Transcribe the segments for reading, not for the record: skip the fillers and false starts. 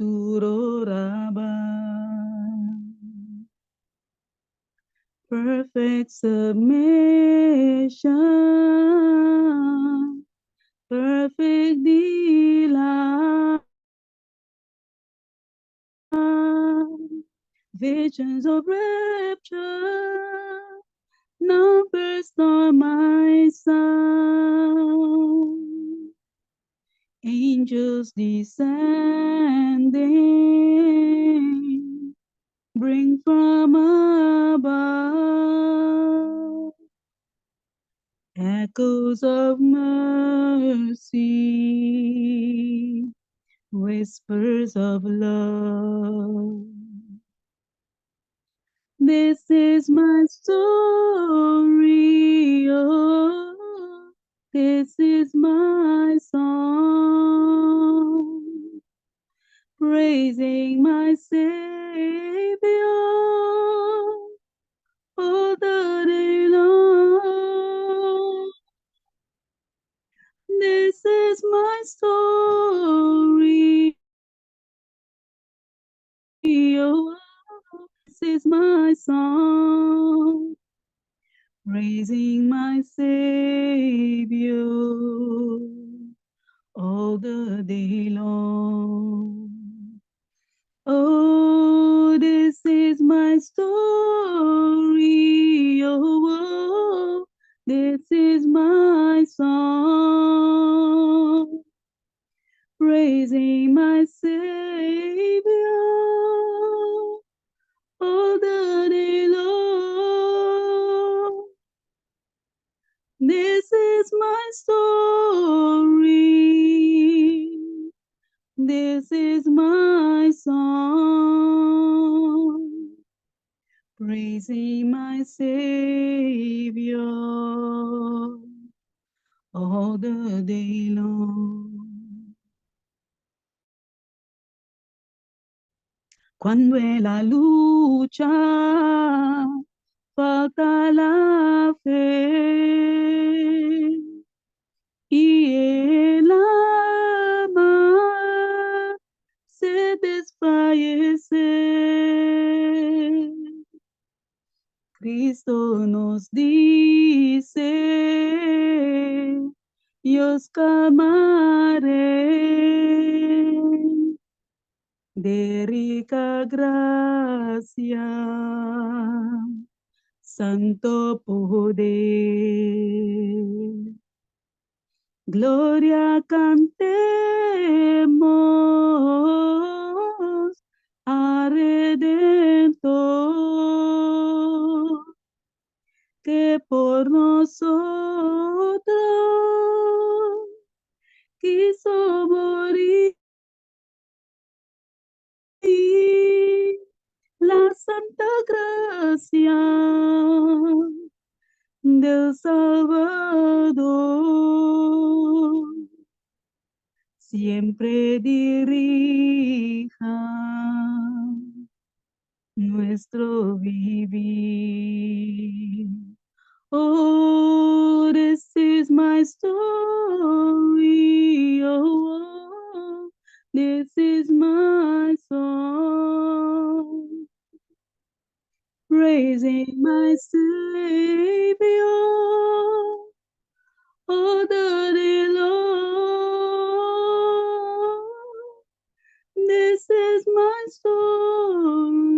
Turoraba. Perfect submission, perfect delight, visions of rapture, now burst on my sight. Angels descending, bring from above echoes of mercy, whispers of love. This is my story, oh, this is my song, praising my Savior all the day long. This is my story, oh, this is my song, praising my Savior all the day long. Oh, this is my story. Oh, this is my song, praising my Savior all the day long. This is my story. This is my song, praising my Savior all the day long. Cuando en la lucha falta la fe y el alma se desfallece, Cristo nos dice: "Yo os calmaré de rica gracia, santo poder". Gloria cantemos al Redentor que por nosotros quiso morir. La santa gracia del Salvador siempre dirija nuestro vivir. Oh, this is my story. Oh, this is my song. Praising my Savior all the day long. This is my story.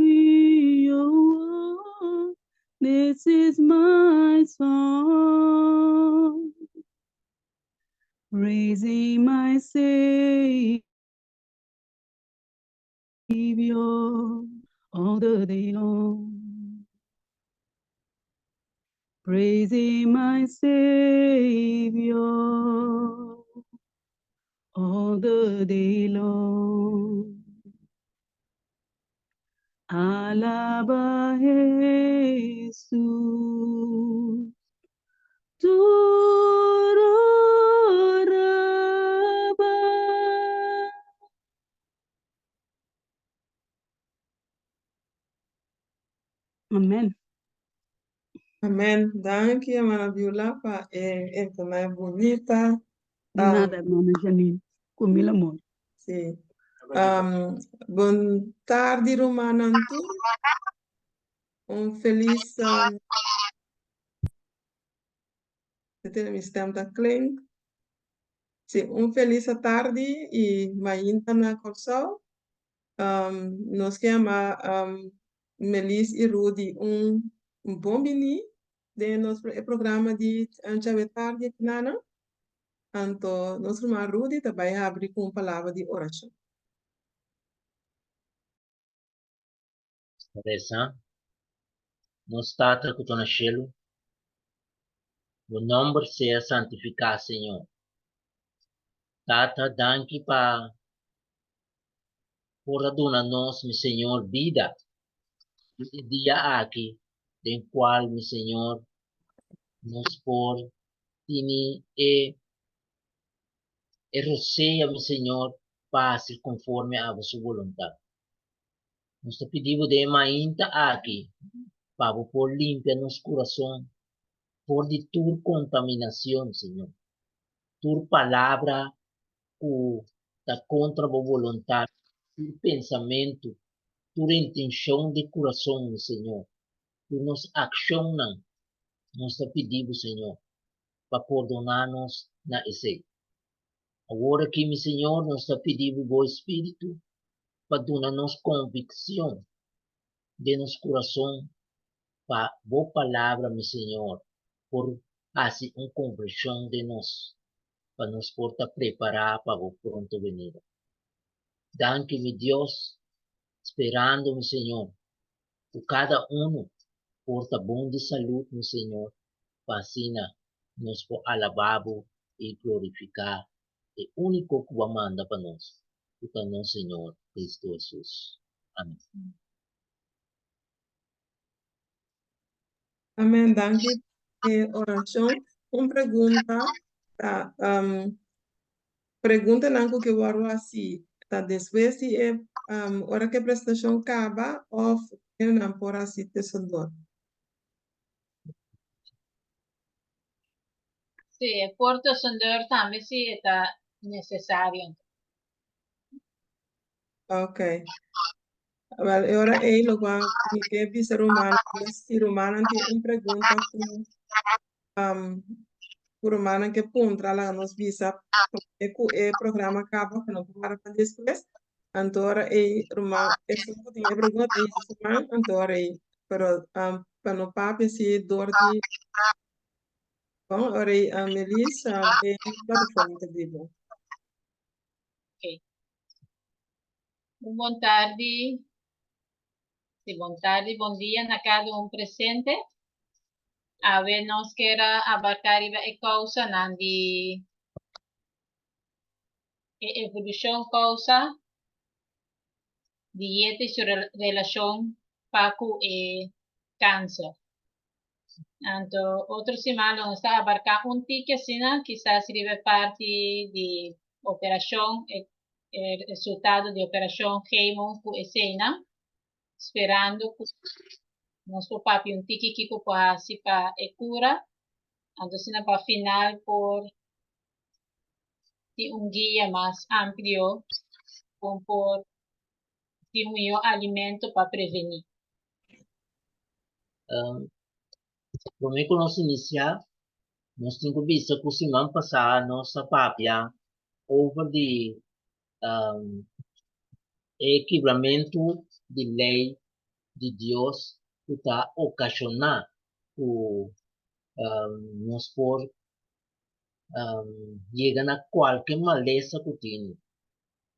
Oh, this is my song. Praising my Savior all the day long. Praising my Savior all the day long. Alaba Jesus. Tur ora bai. Amen. Amen. Danki, hermana Beulah, pa e entoná bunita. Di nada, hermana Janine. Ku mil amor. Si. Bon tardi rumannan tur. Un felis mi stem ta klink. Sí, un felis atardi i mainta na Kòrsou. Nos ke yama Melis i Rudy un bon biní den nos e programa di djawe tardi akinan. Anto nos ruman Rudy ta bai habri ku un palabra di orashon. Resa, Nos Tata ku ta na shelu, Bo nòmber sea santifiká, Señor. Tata, danki pa por a duna nos, mi Señor, bida di e dia aki den kual, mi Señor, nos por tini e e rosea, mi Señor, pa hasi konforme a Bo su boluntat. Nos ta pidi Bo den e mainta aki pa Bo por limpia nos kurason for di tur kontaminacion, Señor. Tur palabra ku ta kontra Bo boluntat, tur pensamentu, tur intenshon di kurason, mi Señor, tur nos akshonnan, nos ta pidi Bo, Señor, pa pordoná nos na esei. Awor aki, mi Señor, nos ta pidi Bo Bo Espíritu pa duna nos konvikshon den nos kurason pa Bo Palabra, mi Señor, por hasi un konvershon den nos, pa nos por ta prepará pa Bo pronto benida. Danki, mi Dios, sperando, mi Señor, ku kada unu por ta bon di salud, mi Señor, pa asina nos por alabá Bo i glorifiká e úniko ku Bo a manda pa nos, ku ta nos Señor Cristo Hesus. Amen. Amen, danki pa e orashon. Un pregunta ta, preguntanan ku ke wòrdu hasi ta despues di e ora ku e presentashon kaba òf nan por hasi tussendoor? Sí, e por tussendoor tambe si e ta nesesario. Ok. Wel, e ora ei lo gua mi ke bisa rumannan, si rumannan tin un pregunta ku um, ku rumannan ke puntra, laga nos bisa promé ku e programa kaba, ku no por wara pa despues. Anto ora ei ruman, esun ku tin e pregunta ta hisa su man, anto ora ei, pero um, pa no papia si dor di, bon, ora ei, Melissa, e plataforma ta di bo. Ok. Un bon tardi. Sí, bon tardi, bon dia na kada un presente. Awe nos kier a abarká riba e kousanan di e evolushon kousa dieta i su relashon pa ku e kanser. Anto otro siman lo nos ta abarká un tiki asina, kisas riba e parti di operashon, e e resultado di operashon chemo ku eseinan, sperando ku nos por papia un tiki kiko por hasi pa e kura, anto asina pa final por tin un guia mas amplio kon por tin un mihó alimento pa prevení. Promé ku nos inisiá, nos tin ku bisa ku siman pasá nos a papia over di e kibramentu di lei di Dios ku ta okashoná ku nos por yega na kualke malesa ku tin.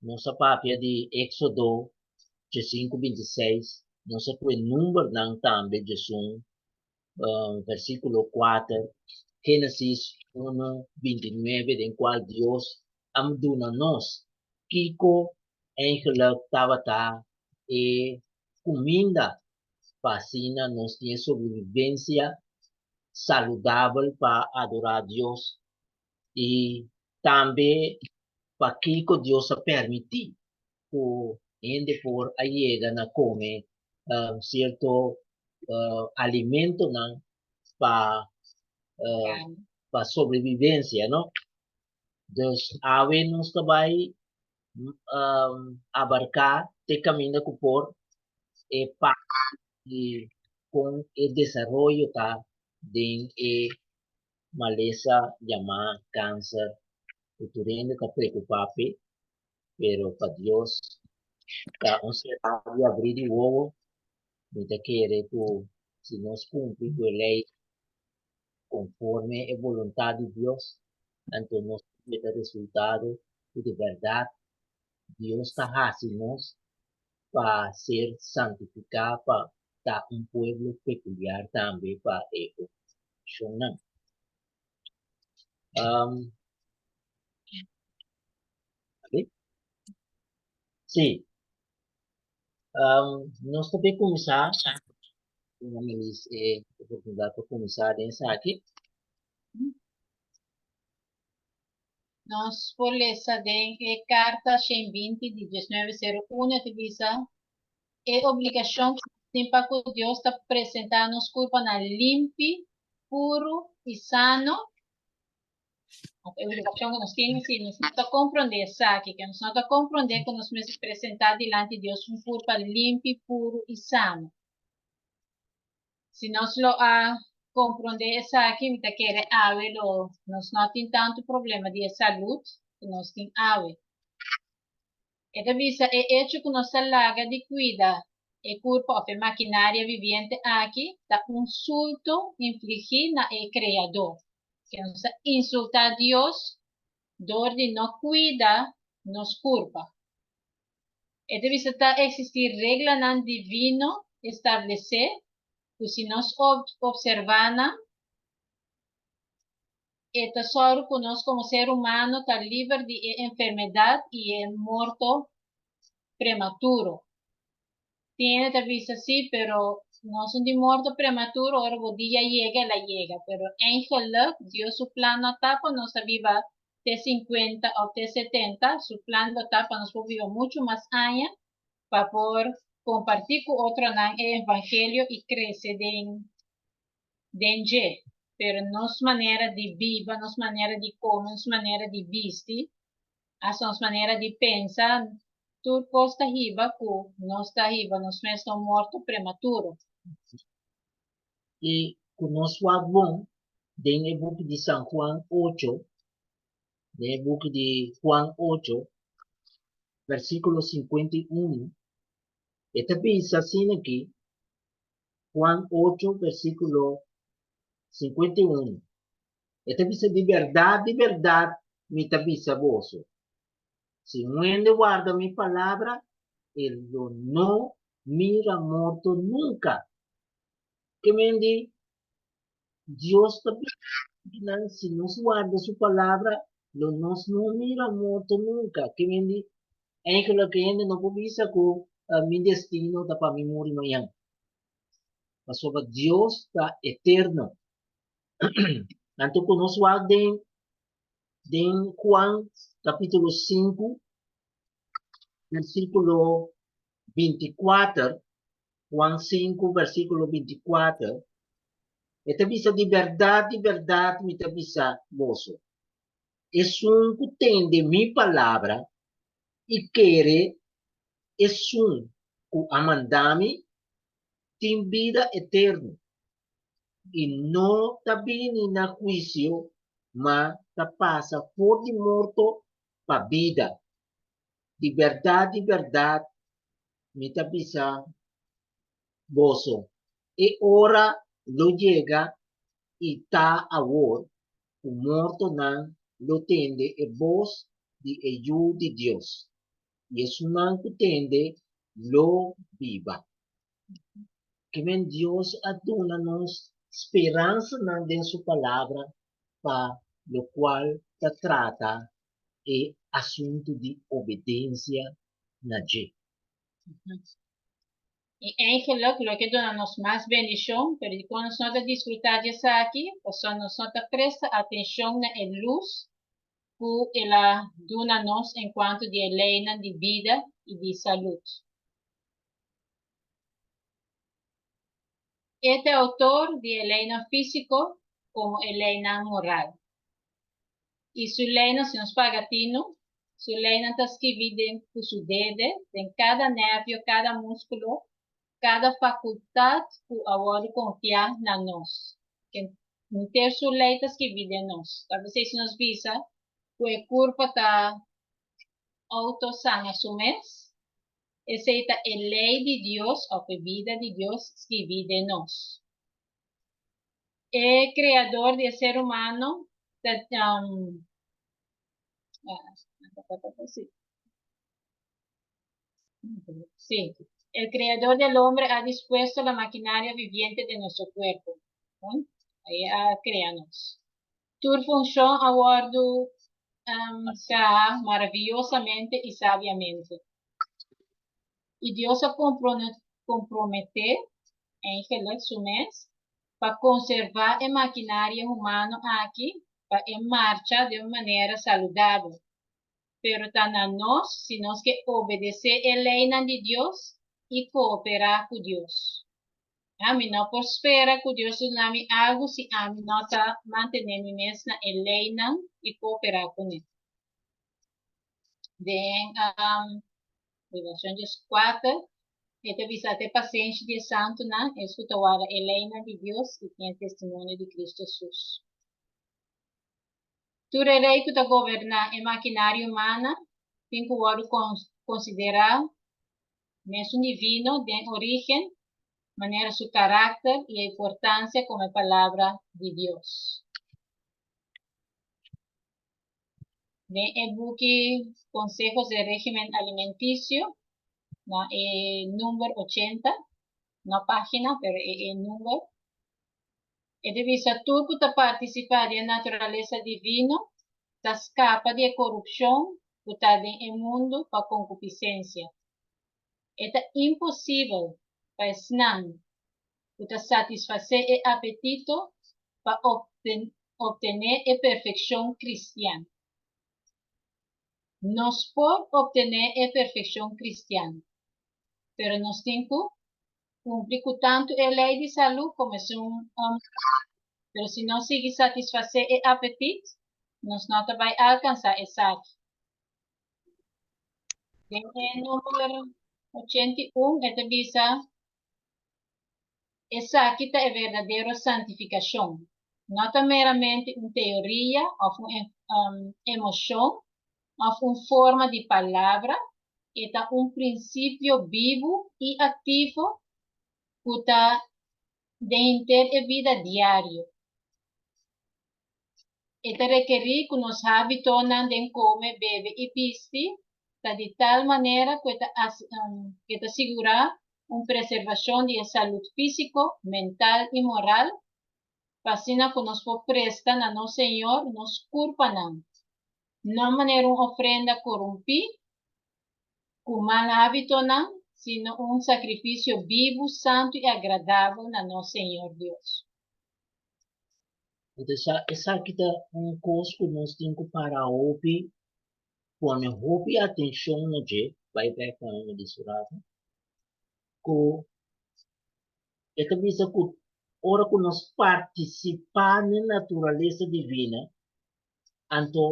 Nos a papia di Éxodo diesinku 26, nos a pue numbernan tambe 11 versíkulo 4, Génesis 1, 29 den kual Dios a duna nos kiko eigenlijk tabata e kuminda pa asina nos tin e sobrevivencia saludabel pa adorá Dios i tambe pakiko Dios a permití ku hende por a yega na kome sierto alimentonan pa pa sobrevivencia, no? Dus awe nos ta bai Abarká te kaminda ku por e parti di kon e desaroyo ta den e malesa yamá kanser ku tur hende ta preokupá p'e, pero pa Dios ta un será di abrí di wowo. Mi ta kere ku si nos kumpli ku e lei konforme e boluntat di Dios, anto nos ta mira resultado ku di bèrdat Dios ta hasi nos pa ser santifiká pa ta un pueblo pekuliar tambe pa e nashonnan. Um, sí. Um, nos ta bay kuminsá, una minis e oportunidat pa kuminsá den esaki. Nos por lesa den e karta 120 di 1901 ta bisa e obligashon ku nos tin pa ku Dios ta presentá nos kurpanan limpi, puru i sano. E obligashon ku nos tin si nos no ta komprondé esaki, ke nos no ta komprondé ku nos mester presentá dilanti Dios un kurpa limpi, puru i sano. Si nos lo a komprondé esaki, mi ta kere awe lo nos no tin tantu problema di e salud ku nos tin awe. E ta bisa e echo ku nos ta laga di kuida e kurpa òf e makinaria viviente aki ta un sulto infligí na e Kreador. Ke nos ta insultá Dios dor di no kuida nos kurpa. E ta bisa ta eksistí reglanan divino establesé ku si nos opservá nan, e ta sòru ku nos komo ser humano ta liber di e enfermedat i e morto prematuro. Tin hende ta bisa sí, pero nos no tin morto prematuro, ora bo dia yega el a yega. Pero eigenlijk Dios su plan no ta pa nos ta biba te 50 of te 70, su plan lo ta pa nos por biba muchu mas aña pa por kompartí ku otronan e evangelio i krese den den dje. Pero nos manera di biba, nos manera di kome, nos manera di bisti, hasta nos manera di pensa, tur kos ta hiba ku nos ta hiba nos mes na un morto prematuro. I ku nos wak bon den e buki di San Juan ocho, den e buki di Juan ocho, versíkulo 51, e ta bisa asina aki, Juan ocho, versíkulo 51, e ta bisa, Di bèrdat, di bèrdat, mi ta bisa boso, si un hende warda mi palabra, e lo no mira morto nunka. Ke men di, Dios ta bisa nan, si nos warda su palabra, lo nos no mira morto nunka. Ke men di, eigenlijk e hende no por bisa ku mi destino ta pa mi muri mañan. Pasobra Dios ta eterno. Anto ku nos wak den den Juan kapítulo 5, versíkulo 24, Juan 5, versíkulo 24, e ta bisa, Di bèrdat, di bèrdat mi ta bisa boso, esun ku tende mi palabra i kere esun ku a manda mi, tin bida eterno, i no ta bini na huisio, ma ta pasa for di morto pa bida. Di bèrdat, di bèrdat, mi ta bisa boso, e ora lo yega i ta awor ku mortonan lo tende e bos di e Yu di Dios, i esunnan ku tende lo biba. Kimen Dios a duna nos speransanan den su Palabra pa lokual ta trata e asuntu di obedensia na dje. I eigenlijk lo ke duna nos mas bendishon, pero dikon nos no ta disfrutá di esaki? Pasobra nos no ta presta atenshon na e lus ku el a duna nos enkuanto di e leinan di bida i di salud. E ta e outor di e leinan físiko komo e leinan moral. I su leinan, si nos paga tinu, Su leinan ta skibí den ku su dede, den kada nervio, kada múskulo, kada fakultat ku a wòrdu konfiá na nos. Henter su lei ta skibí den nos. Ta p'esei si nos bisa ku e kurpa ta outo sana su mes, esei ta e lei di Dios òf e bida di Dios skibí den nos. E Kreador di e ser humano ta Sí, el creador del hombre ha dispuesto la maquinaria viviente de nuestro cuerpo. Ahí a crea nos. Tur función a wordu traha maravillosamente y sabiamente. Y Dios a compromete, eigenlijk su mes, pa konservá e makinaria humano aki pa e marcha den un manera saludabel. Pero ta na nos si nos ke obedesé e leinan di Dios i kooperá ku Dios. Ami no por spera ku Dios duna mi algu si ami no ta mantené mi mes na e leinan i kooperá kuné. Den Revelacion 14, e ta bisa te pasenshi di e santunan, es ku ta warda e leinan di Dios i tin e testimonio di Cristo Jesus. Tur e rei ku ta goberná e makinaria humana tin ku wòrdu konsiderá mesun divino den orígen, manera su karakter i e importansia komo e Palabra di Dios. Den e buki Consejos de Régimen Alimenticio, na e number 80, no página, pero e e number, e ta bisa tur ku ta partisipá di e naturalesa divino ta skapa di e korupshon ku ta den e mundu pa konkupisensia. E ta imposibel pa esnan ku ta satisfasé e apetito pa optené e perfekshon kristian. Nos por optené e perfekshon kristian, pero nos tin ku kumpli ku tantu e lei di salú komo esun Pero si nos sigui satisfasé e apetit, nos no ta bai alkansá esaki. Den e número 81 e ta bisa, Esaki ta e berdadero santifikashon. No ta meramente un teoria òf un emoshon òf un forma di palabra, e ta un prinsipio bibu i aktivo ku ta den henter e bida diario. E ta rekerí ku nos hábitonan den kome, bebe i bisti ta di tal manera ku e ta e ta sigurá un preservashon di e salud físiko, mental i moral, pa asina ku nos por presta na nos Señor nos kurpanan, no manera un ofrenda korumpí ku mal hábitonan, sino un sakrifisio bibu, santu i agradabel na nos Señor Dios. Anto esaki ta un kos ku nos tin ku para hopi, pone hopi atenshon na dje, bai bek na mi di su rato, ku e ta bisa ku ora ku nos partisipá na naturalesa divina, anto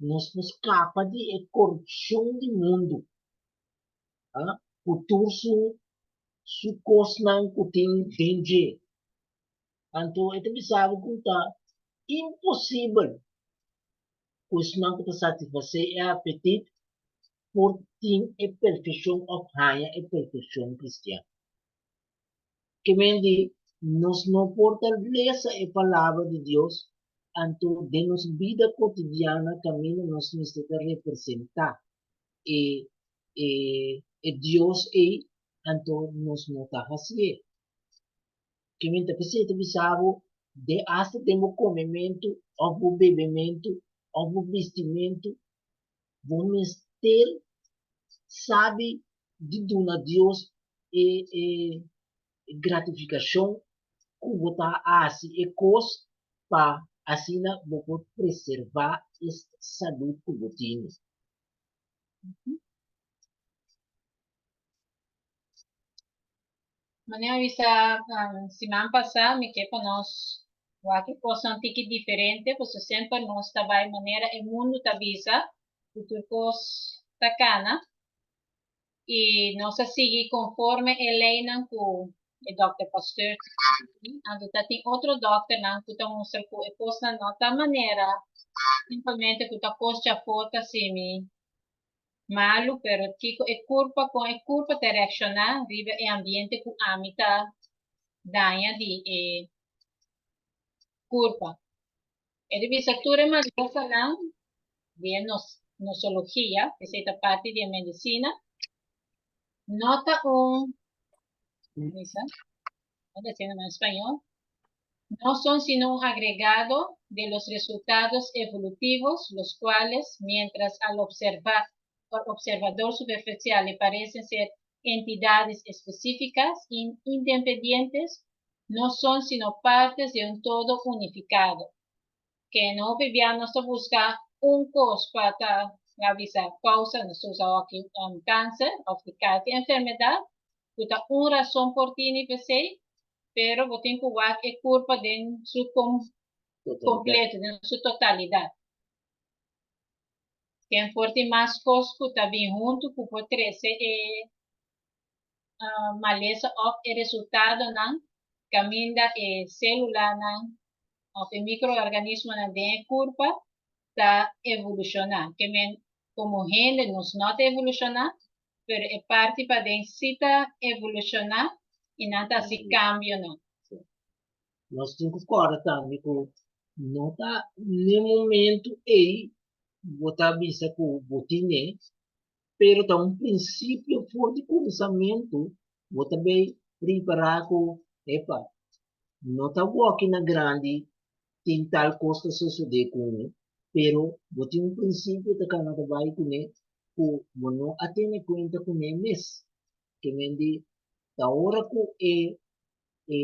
nos por skapa di e korupshon di mundu, ku tur su su kosnan ku tin den dje. Anto e ta bisa bo ku ta imposibel ku esnan ku ta satisfasé e apetit por tin e perfekshon òf haña e perfekshon kristian. Ke men di nos no por ta lesa e Palabra di Dios anto den nos bida kotidiana kaminda nos mester ta representá e e e Dios ei anto nos no ta hasié. Ke men ta p'esei ta bisa bo den asta den bo komementu òf bo bebementu òf bo bistimentu bo mester sabi di duna Dios e e gratifikashon ku bo ta hasi e kos pa asina bo por preservá e salud ku bo tene. Manera mi bisa siman pasá mi ke pa nos wak e kosnan tiki diferente pasobra semper nos ta bai manera e mundu ta bisa. Ku tur kos ta kana i nos a sigui konforme e leinan ku e dòkter Pasteur anto ta tin otro dòkternan ku ta mustra ku e kosnan no ta manera simplemente ku ta kos djafor ta simi malu pero kiko e kurpa kon e kurpa ta reakshoná riba e ambiente ku ami ta daña di e kurpa. E ta bisa tur e malesanan di e nos nosologia, esei ta parti di e medisina, no ta un, bisa, ta diciendo na español, no son sino un agregado de los resultados evolutivos, los cuales, mientras al observa, observador superficial le parecen ser entidades específicas e independientes, no son sino partes de un todo unificado. Ke no hopi bia nos ta buska un kos pa ta bisa kousa, nos ta usa aki kanser òf di kalke enfermedat ku ta un rason por tini p'esei, pero bo tin ku wak e kurpa den su kompleto, den su totalidat. Ken por tin mas kos ku ta bin huntu ku por trese e malesa òf e resultadonan kaminda e sélulanan òf e mikroorganismonan den e kurpa ta evolushoná. Ke men komo hende nos no ta evolushoná, pero e parti paden sí ta evolushoná i nan ta hasi kambionan. Nos tin ku kòrda tambe ku no ta n'e momentu ei bo ta bisa ku bo tin'é, pero ta un prinsipio for di kuminsamentu bo ta bay ripará ku epa no ta woki na grandi tin tal kos ta sosodé ku mi, pero bo tin un prinsipio ta kana ta bai kuné ku bo no a tene kuenta kuné mes. Ke men di ta ora ku e e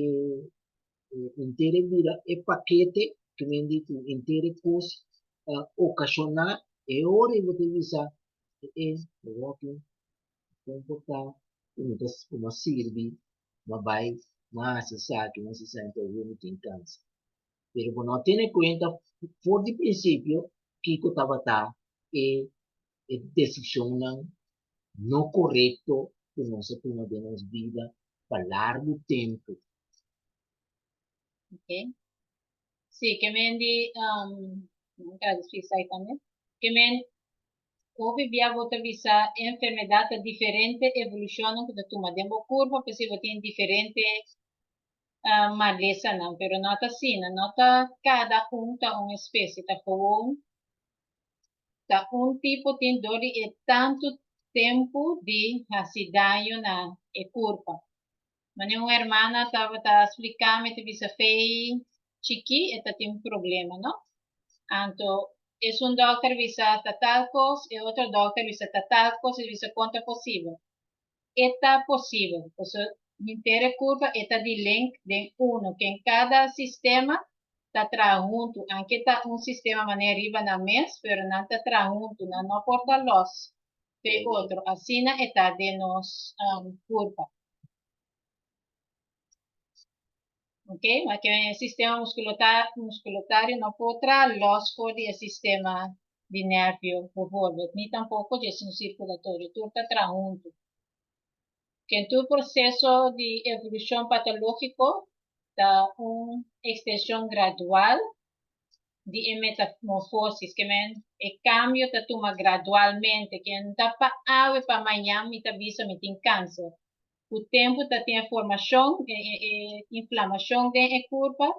henter e bira e pakete ke men di ku henter e kos okashoná e ora ei bo ta bisa e e woki komportá ku mi ta ku mi a sirbi mi a bai mi a hasi esaki mi a hasi esaki anto awor mi tin kansa pero bo no a tene kuenta for di prinsipio kiko tabata e e desishonnan no korekto ku nos a tuma den nos bida pa largu tempu. Ok. Sí, ke men di, um, nunca difícil ahí también. Ke men, hopi bia bo ta bisa enfermedad ta diferente evolucionnan ku ta tuma den bo kurpa, p'esei bo tin diferente uh, malesanan, pero no ta asina, no ta kada un ta un especie, ta gewoon Ta un tipo tin dor di e tantu tempu di hasi daño na e kurpa. Manera un hermana tabata splika mi ta bisa fei chikí e ta tin un problema no. Anto esun dòkter bisa ta tal kos e otro dòkter bisa ta tal kos e bisa kon ta posibel. E ta posibel pasobra henter e kurpa e ta di link den uno ken kada sistema ta traha huntu anke ta un sistema manera riba nan mes pero nan ta traha huntu nan no por ta los fe otro asina e ta den nos kurpa. Ok, ma ke e sistema musculotario no por traha los for di e sistema di nervio bijvoorbeeld, ni tampoco di esun circulatorio, tur ta traha huntu. Ken tur proceso di evolucion patologico ta un extension gradual di e metamorfosis, ke men e cambio ta tuma gradualmente, ken ta pa awe pa mañan mi ta bisa mi tin cancer. Ku tempu ta tin e formashon, e e inflamashon den e kurpa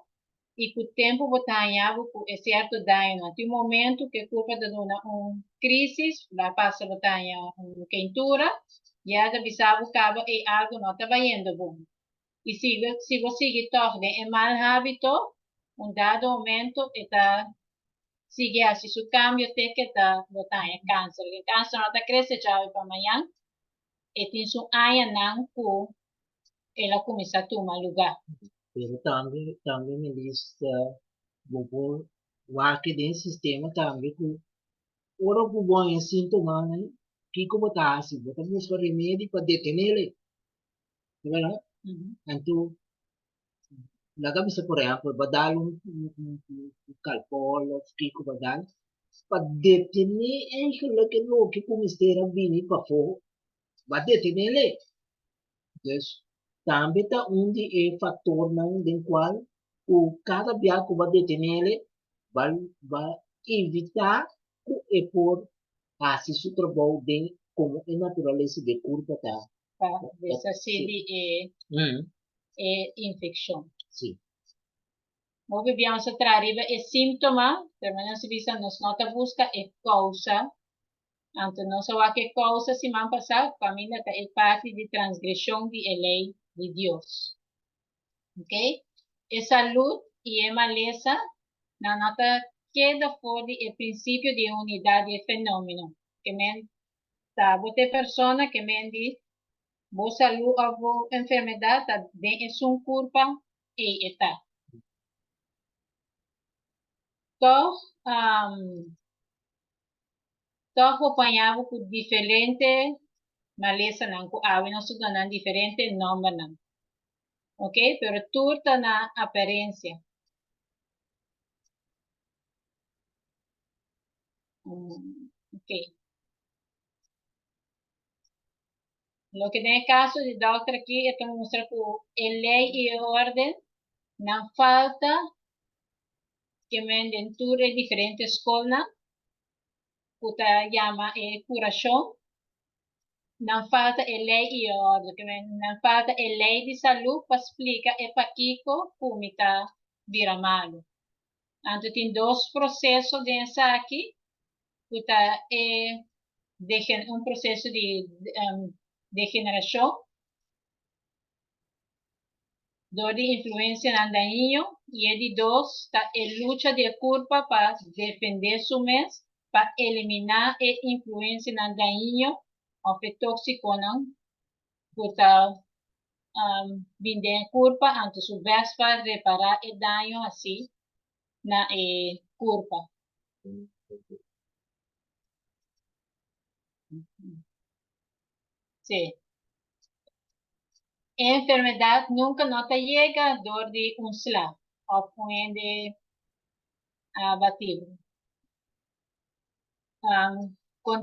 i ku tempu bo ta haña bo ku e sierto dañonan. Tin un momentu ku e kurpa ta duna un krisis, la pasa bo ta haña un keintura, ya ta bisa bo kaba ei algu no ta bayendo bon. I si si bo sigui tòg den e mal hábito, un dado momento e ta sigui hasi su kambio te ke ta bo ta haña kanser. E kanser no ta krese djawe pa mañan, e tin su añanan ku el a kuminsá tuma lugá. Pero tambe tambe Melissa bo por wak den sistema tambe ku ora ku bo haña sintomanan kiko bo ta hasi? Bo ta buska remedi pa detenel e, ta berdad? Anto laga bisa por ehempel bo a dal un un un calpol of kiko bo a dal. Pa detené eigenlijk e loke ku mester a bini pafó, bo a detenéle. Dus tambe ta un di e faktornan den kual ku kada bia ku bo a detenéle, bo a evitá ku e por hasi su trabou den komo e naturalesa di e kurpa ta. Pa deshasí di e e infekshon. Sí. Hopi bia nos ta traha riba e síntoma, pero nos a bisa nos no ta buska e kousa. Anto nos a wak e kousa siman pasá, kaminda ta e parti di transgreshon di e lei di Dios. Ok? E salud i e malesa nan no ta keda for di e prinsipio di e unidat di e fenómeno. Ke men ta bo ta e persona ke men di bo salud òf bo enfermedat ta den esun kurpa ei e ta. Tòg, tòg bo paña bo ku diferente malesanan ku awe nos ta duna nan diferente nòmbernan. Ok, pero tur ta na aparensia. Ok. Loke den e kaso di dòkter aki e ta mustra ku e lei i e órden nan falta ke men den tur e diferente skolnan ku ta yama e kurashon, nan falta e lei i e órden, ke men nan falta e lei di salú pa splika e pakiko ku mi ta bira malu. Anto tin dos proseso den esaki ku ta e un proseso di degenerashon dor di influensianan dañino i e di dos ta e lucha di e kurpa pa defendé su mes pa eliminá e influensianan dañino òf e tóksikonan ku ta bin den e kurpa anto su bèst pa repará e daño hasí na e kurpa. Sí. E enfermedat nunka no ta yega dor di un sla òf un hende a bati bo.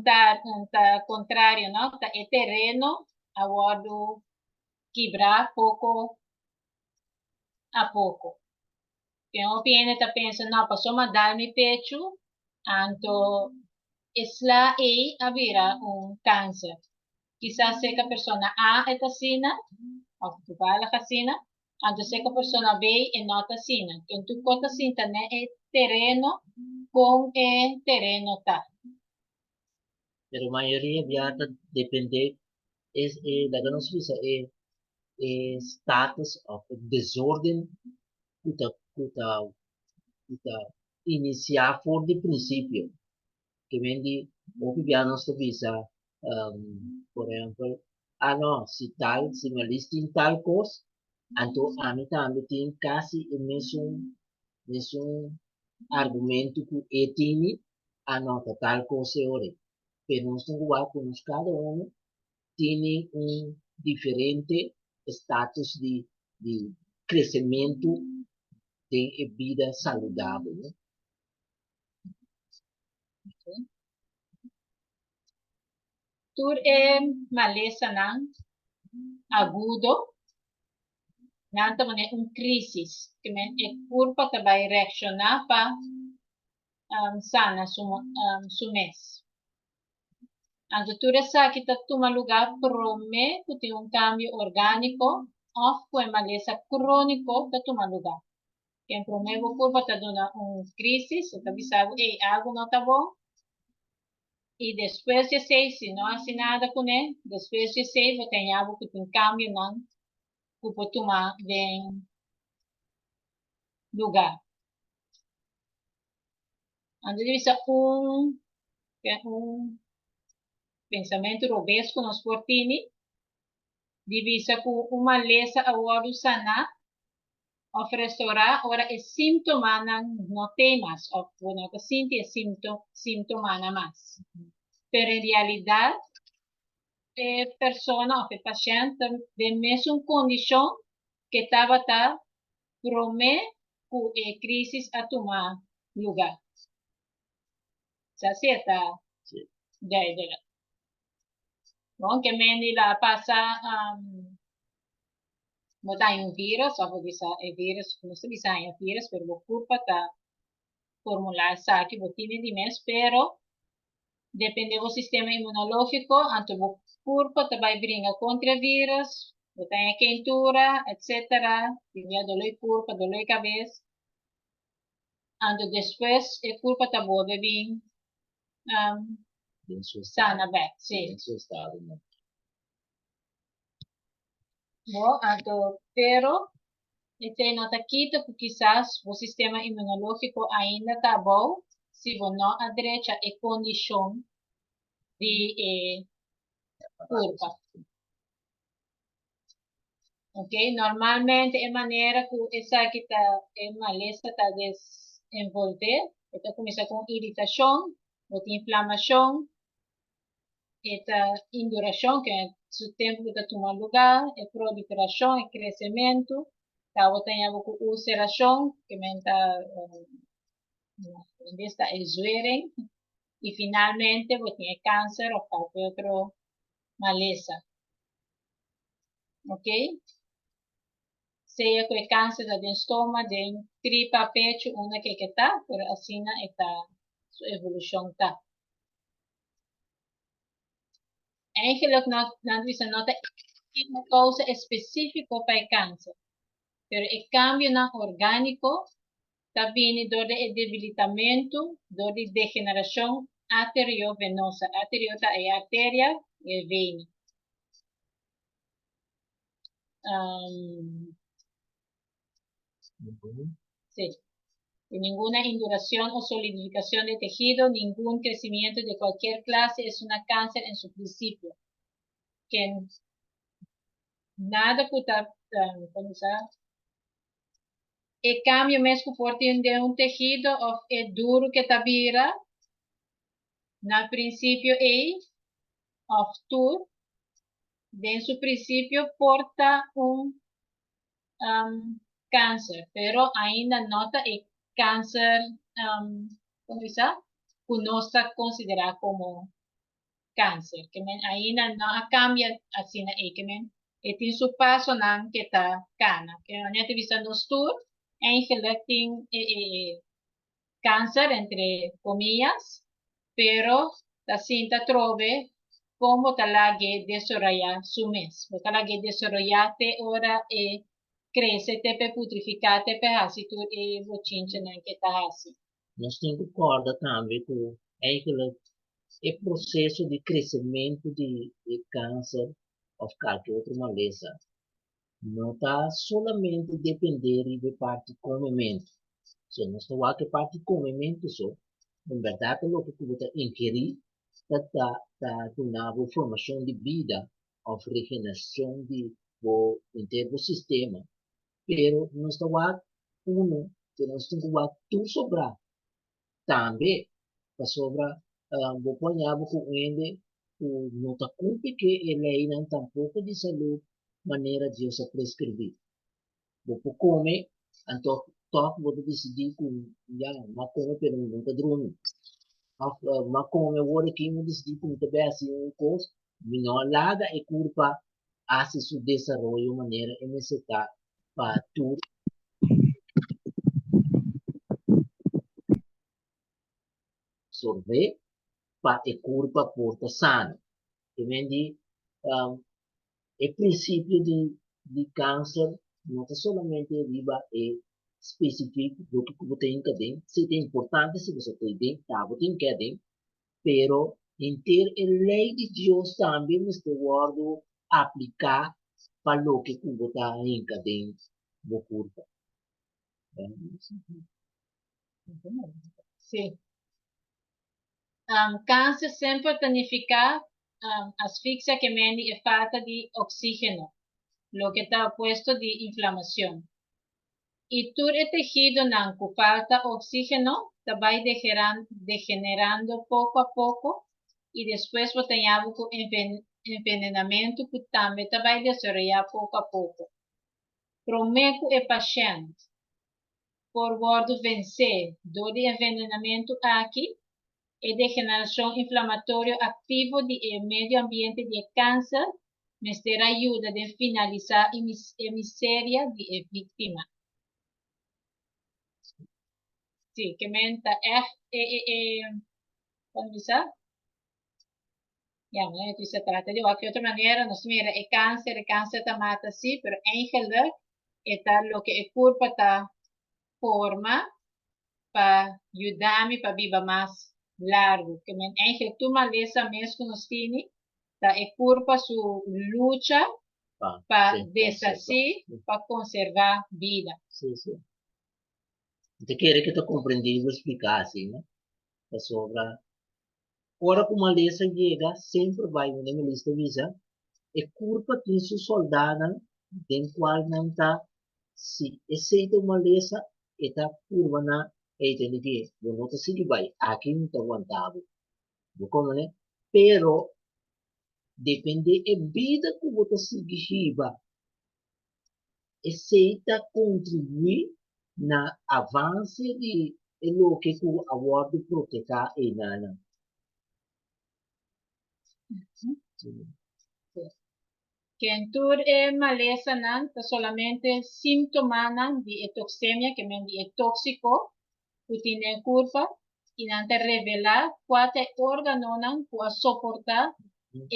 Ta kontrario no, ta e tereno a wòrdu kibrá poko a poko. Tin hopi hende ta pensa, no, pasobra mi a dal mi pechu, anto e sla ei a bira un kanser. Kisas serka persona A e ta asina, òf toevallig asina, anto serka persona B e no ta asina. Enton tur kos ta sinta na e tereno kon e tereno ta. Pero mayoria bia ta depende es e laga nos bisa e e status of e desorden ku ta ku ta ku ta inisiá for di prinsipio. Ke men di hopi bia nos ta bisa por ehèmpel ah no si tal si Malis tin tal kos anto ami tambe tin kasi e mesun mesun argumento ku e tini ah no ta tal kos e ora. Pero nos tin ku wak ku nos kada uno tene un diferente status di di kresementu den e bida saludabel no. Tur e malesanan agudo nan ta manera un crisis ke men e kurpa ta bai reakshoná pa sana su su mes. Anto tur esaki ta tuma lugá promé ku tin un kambio orgániko òf ku e malesa króniko ta tuma lugá. Ken promé bo kurpa ta duna un krísis, e ta bisa bo, ey, algu no ta bon. I despues di esei, si no hasi nada kuné, despues di esei bo ta haña bo ku tin kambionan ku por tuma den lugá. Anto di bisa un un pensamentu robes ku nos por tini, di bisa ku un malesa a wòrdu saná òf restorá ora e síntomanan no t'ei mas òf bo no ta sinti e síntomanan mas. Pero en realidat e persona òf e pashènt ta den mesun kondishon ke tabata promé ku e krísis a tuma lugá. Sa si e ta duidelijk. Bon, ke men di la pasa um, bo ta un virus, of bo bisa e virus, no se bisa un virus, pero bo kurpa ta formulá esaki, bo tine di mes, pero depende bo sistema inmunológiko, anto bo kurpa ta bai bringa kontra e virus, bo ta haña keintura, etcétera, tin bia doló di kurpa, doló di kabes, anto despues e kurpa ta bolbe bin um, Den su sana estado. bèk, sí. Den su estado, no. Bo, anto, pero esei no ta kita ku kisas bo sistema inmunológiko ainda ta abou si bo no a drecha e kondishon di e kurpa. Ok, normalmente e manera ku esaki ta e malesa ta desenvolvé, e ta kuminsá ku un iritashon, bo tin inflamashon, e ta indurashon, ke su tempu ku ta tuma lugá, e proliferashon, e kresementu, tabata yama ku ulserashon, ke men ta en ta e zwering, i finalmente bo tin e kanser òf kualke otro malesa. Ok? Sea ku e kanser ta den stoma, den tripa, pechu, unda ke ke ta, pero asina e ta su evolushon ta. Eigenlijk no, nan bisa no ta un kousa espesífiko pa e kanser, pero e kambionan orgániko ta bini dor di e debilitamentu dor di degenerashon arteriovenosa. Arterio ta e arteria i e vena. Um, sí. De ninguna induración o solidificación de tejido, ningún crecimiento de cualquier clase es una cáncer en su principio. Que nada ku ta, um, sa, e kambio mes ku por tin den un tehido òf e duru ku ta bira na prinsipio ei òf tur den su prinsipio por ta un um, kanser, pero ainda no ta e kanser um, kon bisa, ku nos ta konsiderá komo kanser. Ke men ainda no a kambia asina ei. Ke men e tin su pasonan ke ta kana. Ke men ta bisa nos tur eigenlijk tin e, e, kanser entre komillas, pero ta sinta trobe kon bo ta lag'é desaroyá su mes. Bo ta lag'é desaroyá te ora e krese, te p'e putrifiká, te p'e hasi tur e bochinchanan ke ta hasi. Nos tin ku kòrda tambe ku eigenlijk e proseso di kresementu di e kanser òf kalke otro malesa no ta solamente dependé riba e parti komementu. So nos ta wak e parti komementu so, en bèrdat ta loke ku bo ta ingerí ta ta ta duna bo formashon di bida òf regenerashon di bo henter bo sistema. Pero nos ta wak unu, pero nos tin ku wak tur sobrá tambe, pasobra bo por haña bo ku un hende ku no ta kumpli ku e leinan tampoko di salú manera Dios a preskribí. Bo por kome, anto tòg bo ta disidí ku ya, mi a kome pero mi no ta drumi. Òf mi a kome awor aki mi a disidí ku mi ta bai hasi un kos, mi no a laga e kurpa hasi su desaroyo manera e mester ta pa tur sorbe pa e kurpa por ta sano. Te men di e prinsipio di di kanser no ta solamente riba e spesifik loke ku bo ta hinka den, si ta importante si bo sa ta den, ta bo tin ke aden, pero henter e lei di Dios tambe mester wòrdu apliká pa loke ku bo ta hinka den bo kurpa. Sí. Um, kanser semper ta nifiká um, asfixia ke meni e falta di oksígeno, loke ta opuesto di inflamashon. I tur e tehidonan ku falta oksígeno ta bai degenerando poko a poko i despues bo ta yabu ku envenenamentu ku tambe ta bai desaroyá poko a poko. Promé ku e pashènt por wòrdu vensé dor di envenenamentu aki, E degenerashon inflamatorio aktivo di e medio ambiente di e kanser mester a yuda den finalisá e miseria di e víktima. Sí, ke men ta ègt e e e kon bisa? Ya, mi a bisa trata di wak otro manera, nos mira e kanser, e kanser ta mata sí, pero eigenlijk e ta loke e kurpa ta forma pa yuda mi pa biba mas largu. Ke men eigenlijk tur malesa mes ku nos tini ta e kurpa su lucha Pa, pa sí, deshasí, konserva. pa konservá bida. Sí, sí. Mi ta kere ku ta komprendibel spliká asina, pasobra ora ku malesa yega semper bai manera mi lista bisa, e kurpa tin su sòldánan den kual nan ta si esei ta un malesa e ta purba na ey tende ke bo no ta sigui bai aki mi ta wanta bo, bo komprende? Pero depende e bida ku bo ta sigui hiba esei ta kontribuí na avanse di e loke ku a wòrdu proteká einanan. Ken tur e malesanan ta solamente símptomanan di e toksemia, ke men di e tóksiko ku tin den kurpa, i nan ta revelá kua ta e órganonan ku a soportá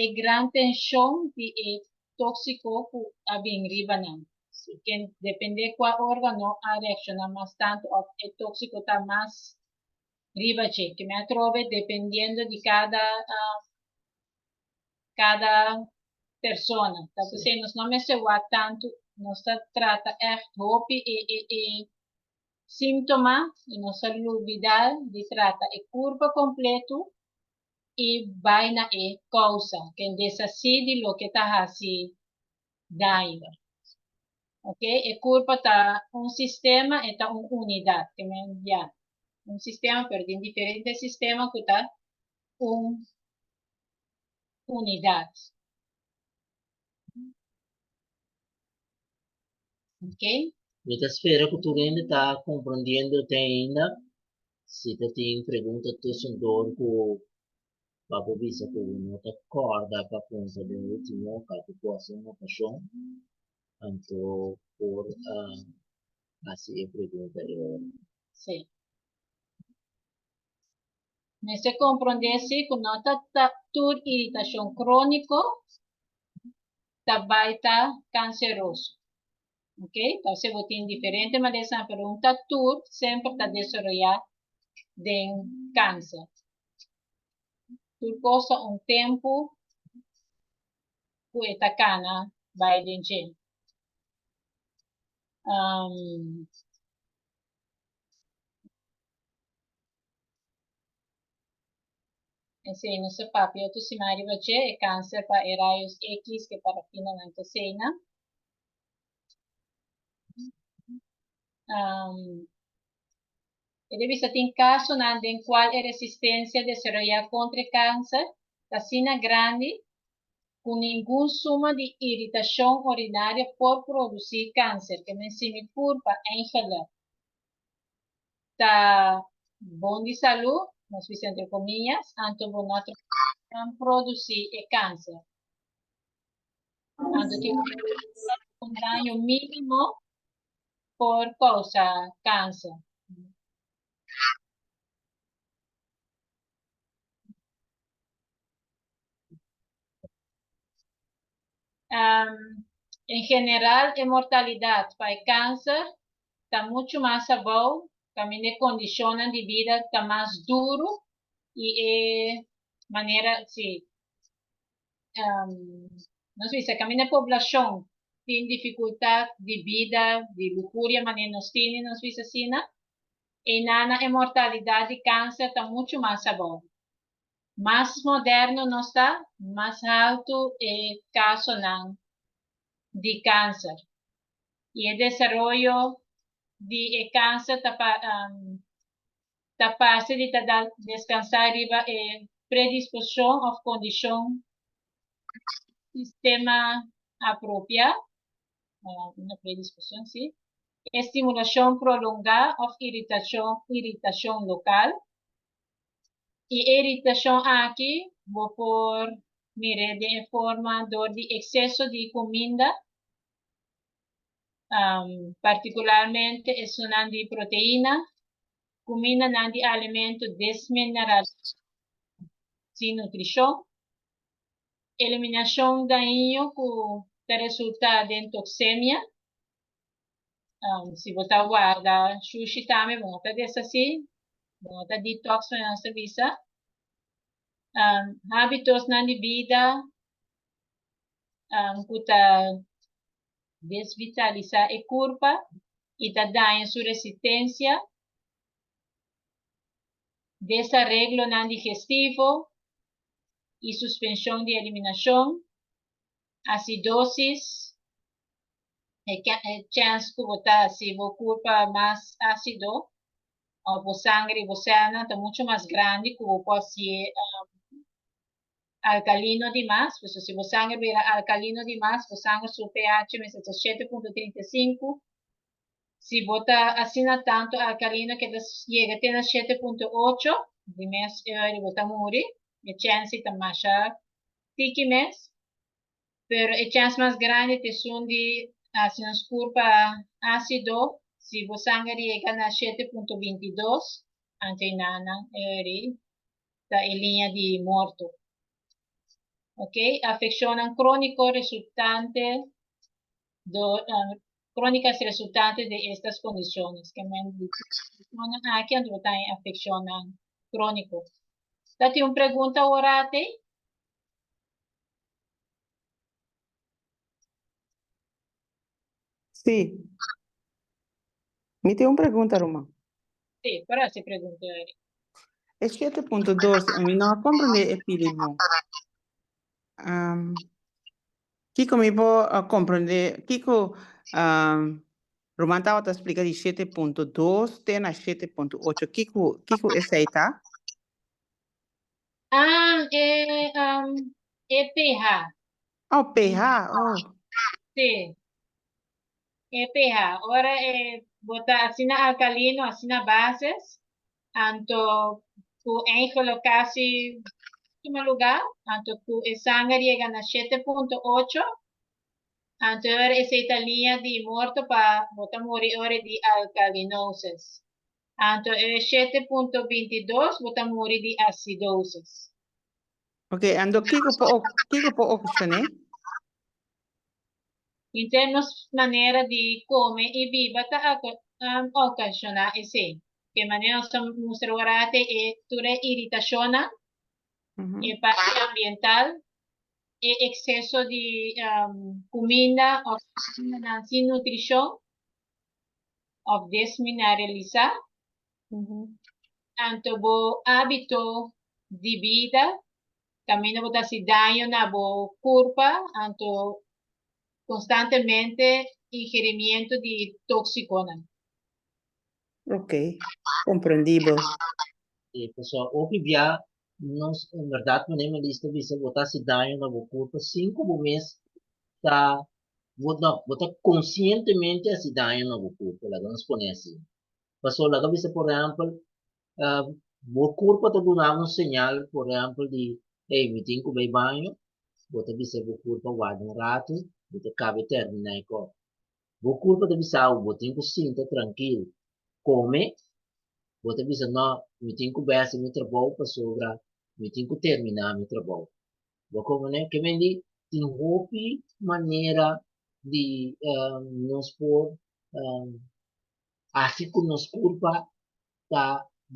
e gran tenshon di e tóksiko ku a bin riba nan. Ken dependé kua órgano a reakshoná mas tantu òf e tóksiko ta mas riba dje. Ke men atrobe dependiendo di kada kada persona. Ta p'esei nos no mester wak tantu, nos ta trata ègt hopi e e e síntoma i nos ta lubidá di trata e kurpa kompletu i bai na e kousa, ken deshasí di loke ta hasi daño. Ok, e kurpa ta un sistema, e ta un unidat, ke men ya, un sistema pero tin diferente sistema ku ta un unidat. Ok. Mi ta spera ku tur hende ta komprondiendo te ainda. Si ta tin pregunta tusendor ku pa bo bisa ku bo no ta kòrda pa punta den último kalke kos den okashon, anto por hasi e pregunta e ora. Sí. Mester komprondé si ku no ta ta tur iritashon króniko ta bai ta kanseroso. Ok, entonces bo tin diferente malesanan, pero un ta tur semper ta desaroyá den kanser. Tur kos ta un tempu ku e ta kana bai den dje. Um, Esei nos a papia otro siman riba dje, e kanser pa e rayos X ke parafinanan ta eseinan. Um, e ta bisa tin kasonan den kual e resistensia desaroyá kontra e kanser ta asina grandi ku ningun suma di iritashon ordinario por produsí kanser. Ke men si mi kurpa eigenlijk ta bon di salú, nos bisa entre komillas, anto bo no ta produsí e kanser. Anto tin un daño mínimo por kousa kanser. Um, en general, e mortalidat pa e kanser ta muchu mas abou, kaminda e kondishonnan di bida ta mas duru i e manera, si, um, nos bisa kaminda e poblashon tin difikultat di bida, di luhuria manera nos tini, nos bisa asina, einana e mortalidat di kanser ta muchu mas abou. Mas moderno nos ta, mas haltu e kasonan di kanser. I e desaroyo di e kanser ta pa ta parse di ta deskansá riba e predisposishon òf kondishon sistema apropiá, una predisposishon si, estimulashon prolongá òf iritashon iritashon lokal. E iritashon aki bo por mir'é den e forma dor di ekseso di kuminda, partikularmente esunnan di proteina, kumindanan di alimento desmineralisá sin nutrishon, eliminashon daño ku ta resultá den toksemia, si bo ta warda shushi tambe bo no ta deshasí, bo no ta detox manera nos ta bisa, hábitosnan di bida ku ta desvitalisá e kurpa i ta daña su resistensia, desareglonan digestivo i suspenshon di eliminashon, asidosis, e chèns ku bo ta hasi bo kurpa mas ásido òf bo sanger i bo sèlnan ta muchu mas grandi ku bo por hasié alkalino dimas. Pasobra si bo sanger bira alkalino dimas, bo sanger su pH mester ta 7.35. Si bo ta asina tantu alkalino ke ta yega te na 7.8, di mes e ora bo ta muri. E chèns ta masha tiki mes. Pero e chèns mas grandi ta esun di hasi nos kurpa ásido si bo sanger yega na 7.22, anto e nan e ora ta e liña di morto. Ok, afekshonnan króniko resultante do crónicas resultante de estas condiciones. Ke men di kondishonnan aki anto bo ta haña afekshonnan króniko. Ta tin un pregunta ora te? Sí. Mi tin un pregunta, ruman. Sí, por hasi pregunta, Eric. E 7.2, mi no a comprende e pili bon. Um, kiko mi por uh, comprende, kiko um, ruman tabata splika di 7.2 te na 7.8, kiko, kiko esei ta? Ah, e, um, e pH. Oh, pH, oh. Sí. E pH. Ora e bo ta asina alkalino, asina bases, anto ku eigenlijk kasi tuma lugá, anto ku e sanger yega na 7.8, anto e ora esei ta liña di morto pa bo ta muri e ora di alkalinosis. Anto e 7.22 bo ta muri di asidosis. Ok, anto kiko por kiko por okashoné? Henter nos manera di kome i biba ta okashoná esei. Ke manera nos ta mustra ora te e tur e iritashonnan, e parti ambiental, e ekseso di kuminda òf kumindanan sin nutrishon òf desmineralisá. Anto bo hábito di bida kaminda bo ta hasi daño na bo kurpa, anto konstantemente ingerimiento di tóksikonan. Ok, komprendibel. E pasobra hopi bia nos en berdad manera mi lista bisa bo ta hasi daño na bo kurpa sin ku bo mes ta bo no bo ta konsientemente hasi daño na bo kurpa laga nos pone asina. Pasobra laga bisa por ehèmpel bo kurpa ta duna bo un señal por ehèmpel di hey mi tin ku bai baño bo ta bisa bo kurpa warda un ratu mi ta kaba terminá e kos. Bo kurpa ta bisa bo bo tin ku sinta trankil kome bo ta bisa no mi tin ku bai hasi mi trabou pasobra mi tin ku terminá mi trabou. Bo komprende? Ke men di tin hopi manera di nos por hasi ku nos kurpa ta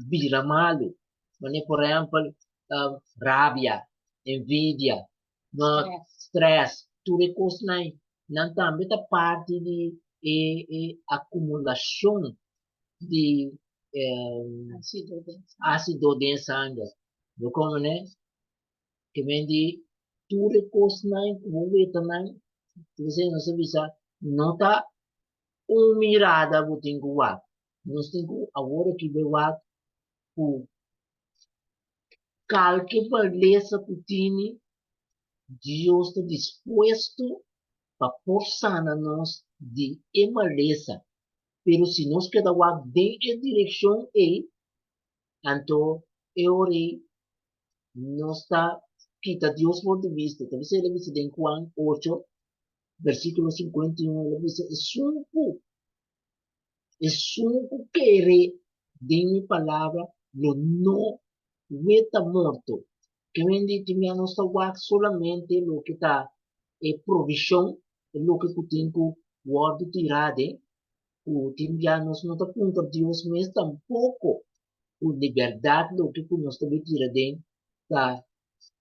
bira malu. Manera por ehèmpel rabia, envidia, no stress, tur e kosnan ei nan tambe ta parti di e e akumulashon di ásido den e sanger. Bo komprende? Ke men di tur e kosnan ku bo weta nan, nos ta bisa no ta un mirada bo tin ku wak. Nos tin ku awor aki bai wak ku kalke malesa ku tini, Dios ta dispuesto pa por sana nos di e malesa. Pero si nos keda wak den e direkshon ei, anto e ora ei. nos ta kita Dios for di bista. Ta bisa el a bisa den Juan 8, versíkulo 51, el a bisa, Esun ku, esun ku kere den mi palabra lo no weta morto. Ke men di tin bia nos ta wak solamente loke ta e provishon, e loke ku tin ku wòrdu tirá den, ku tin bia nos no ta puntra Dios mes tampoko ku di bèrdat loke ku nos ta bin tira den ta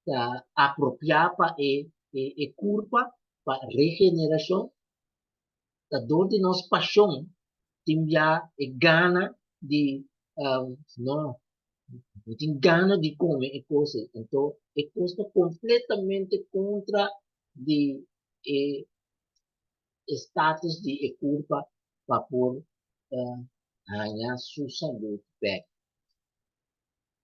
ta apropiá pa e e kurpa, pa regenerashon. Ta dor di nos pashon tin bia e gana di no, mi tin gana di kome e kos ei. Anto e kos ta kompletamente kontra di e e status di e kurpa pa por haña su salud bek.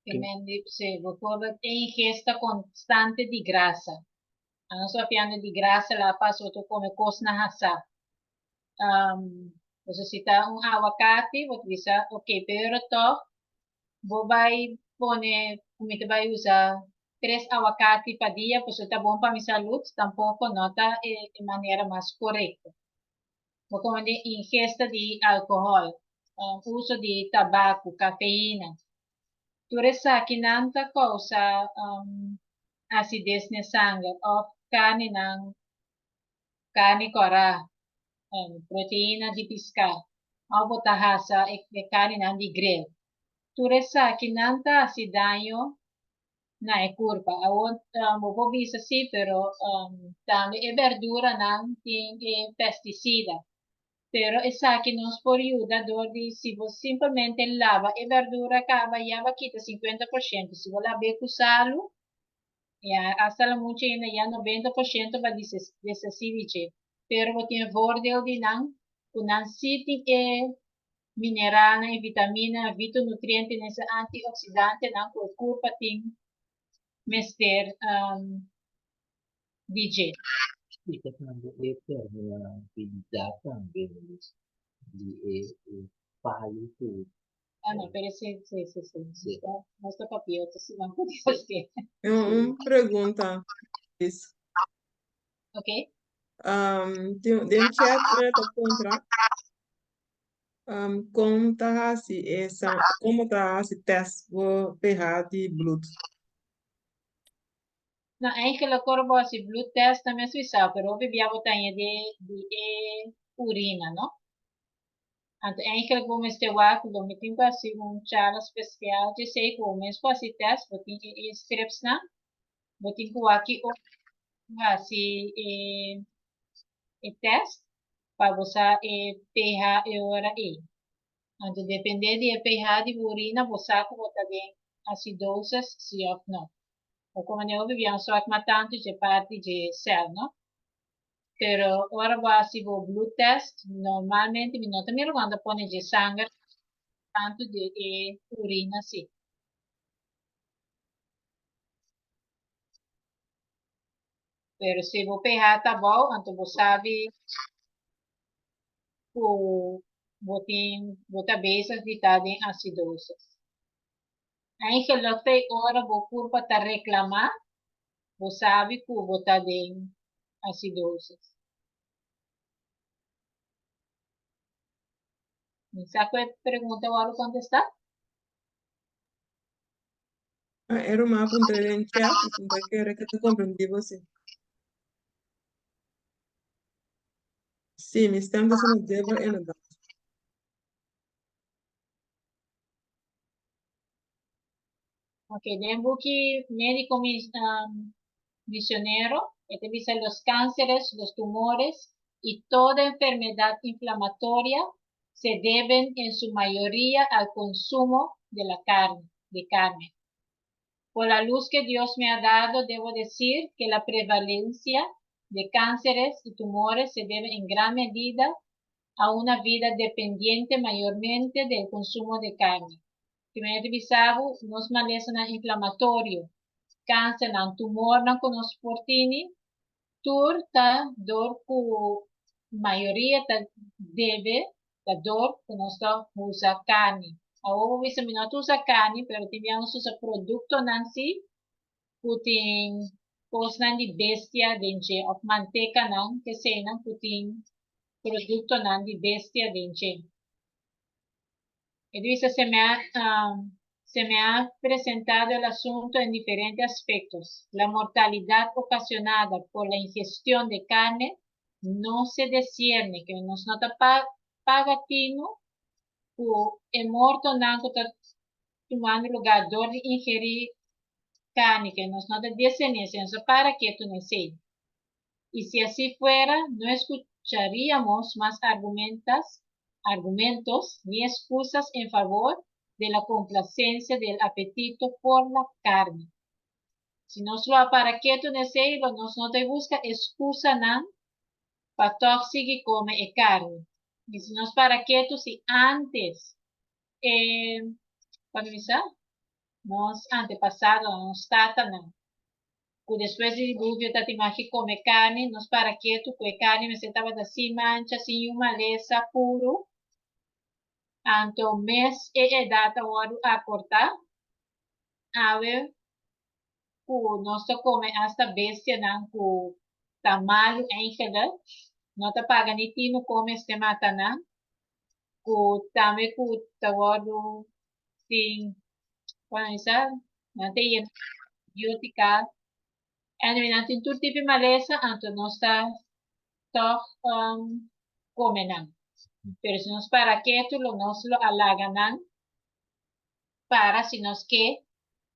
Ke men di si, bijvoorbeeld e ingesta konstante di grasa. Anos papiando di grasa la pas bo ta kome kosnan hasá. Bo si ta un awakati bo ta bisa ok pero tòg bo bai pone ku mi ta bai usa tres awakati pa dia pasobra ta bon pa mi salud tampoko no ta e manera mas korekto. Bo kome den ingesta di alkohòl, uso di tabaku, kafeina, tur esakinan ta kousa asides n'e sanger òf karninan, karni kòrá, proteina di piská òf bo ta hasa e karninan di grill. Tur esakinan ta hasi daño na e kurpa. Awor bo por bisa si, pero tambe e berduranan tin e pestisida. Pero esaki nos por yuda dor di si bo simpelmente laba e berdura kaba ya bo a kita 50%. Si bo lab'é ku salu, ya hasta la mucha ainda ya 90% ba deshasí di dje. Pero bo tin e voordeel di nan ku nan si tin e mineralnan, e vitamina, vitonutrientenan, esei antioksidantenan ku e kurpa tin mester di dje. Splika tambe e permeabilidat tambe di e palu ku. Ah no, pero si, si, si, si. Si. Nos ta papia otro siman ku Dios ke. Un pregunta, please. Ok. Den chat mi ta puntra kon ta hasi e komo ta hasi test bo pH di bloed? No, eigenlijk ora bo hasi bloedtest ta mes wisá, pero hopi bia bo ta haña di di e urina, no? Anto eigenlijk bo mester wak lo mi tin ku hasi un charla spesial djesei ku bo mes por hasi test, bo tin e stripsnan, bo tin ku wak ki ora bo hasi e e test pa bo sa e pH e ora ei. Anto depende di e pH di bo urina bo sa ku bo ta den acidosis si of no. O como ne hopi bian soort mas tanto dje parti dje cel no. Pero ora bo haci bo bloed test normalmente mi no ta mira cuando pone dje sanger tanto di e urina si. Pero si bo pH ta abou anto bo sabi ku bo tin bo ta bezig di ta den acidosis. Eigenlijk te ora bo kurpa ta reklamá, bo sabi ku bo ta den acidosis. Mi sa ku e pregunta wòrdu kontestá? Ah, e ruman a puntra den chat, mi ta kere ku ta komprendí bo si. Sí, mi stem ta sona dubbel inderdaad. Ok, den buki Médico um, Misionero, e ta bisa los cánceres, los tumores y toda enfermedad inflamatoria se deben en su mayoría al consumo de la carne, de carne. Por la luz que Dios me ha dado, debo decir que la prevalencia de cánceres y tumores se debe en gran medida a una vida dependiente mayormente del consumo de carne. Ki manera ta bisa bo, nos malesanan inflamatorio, kansernan, tumornan ku nos por tini, tur ta dor ku mayoria ta debe ta dor ku nos ta usa karni. Awor bo bisa mi no ta usa karni, pero tin bia nos usa produktonan si. Ku tin kosnan di bestia den dje òf mantekanan keseinan ku tin produktonan di bestia den dje. E bisa se me ha, se me ha presentado el asunto en diferentes aspectos. La mortalidad ocasionada por la ingestión de carne no se discierne, ke nos no ta paga tinu ku e mortonan ku ta tumando lugá dor di ingerí karni ke nos no ta discerní, si nos a para ketu na esei. Y si así fuera, no escucharíamos mas argumentas, argumentos ni excusas en favor de la complacencia del apetito por la carne. Si nos lo a para ketu na esei, lo nos no ta busca excusanan pa tòg sigui kome e karni. I si nos para ketu si antes e, pa mi bisa, nos antepasadonan, nos tatanan, ku despues di diluvio ta tin maki kome karni, nos para ketu ku e karni mester tabata sin mancha, sin niun malesa, puru. Anto mes e edat a wòrdu akortá. Awe ku nos ta kome asta bestianan ku ta malu eigenlijk, no ta paga ni tinu kon mester mata nan, ku tambe ku ta wòrdu tin, kon nan bisa, nan ta yena antibiotika, anyway nan tin tur tipo di malesa anto nos ta tòg kome nan. Pero si nos para ketu lo nos lo a laga nan para si nos ke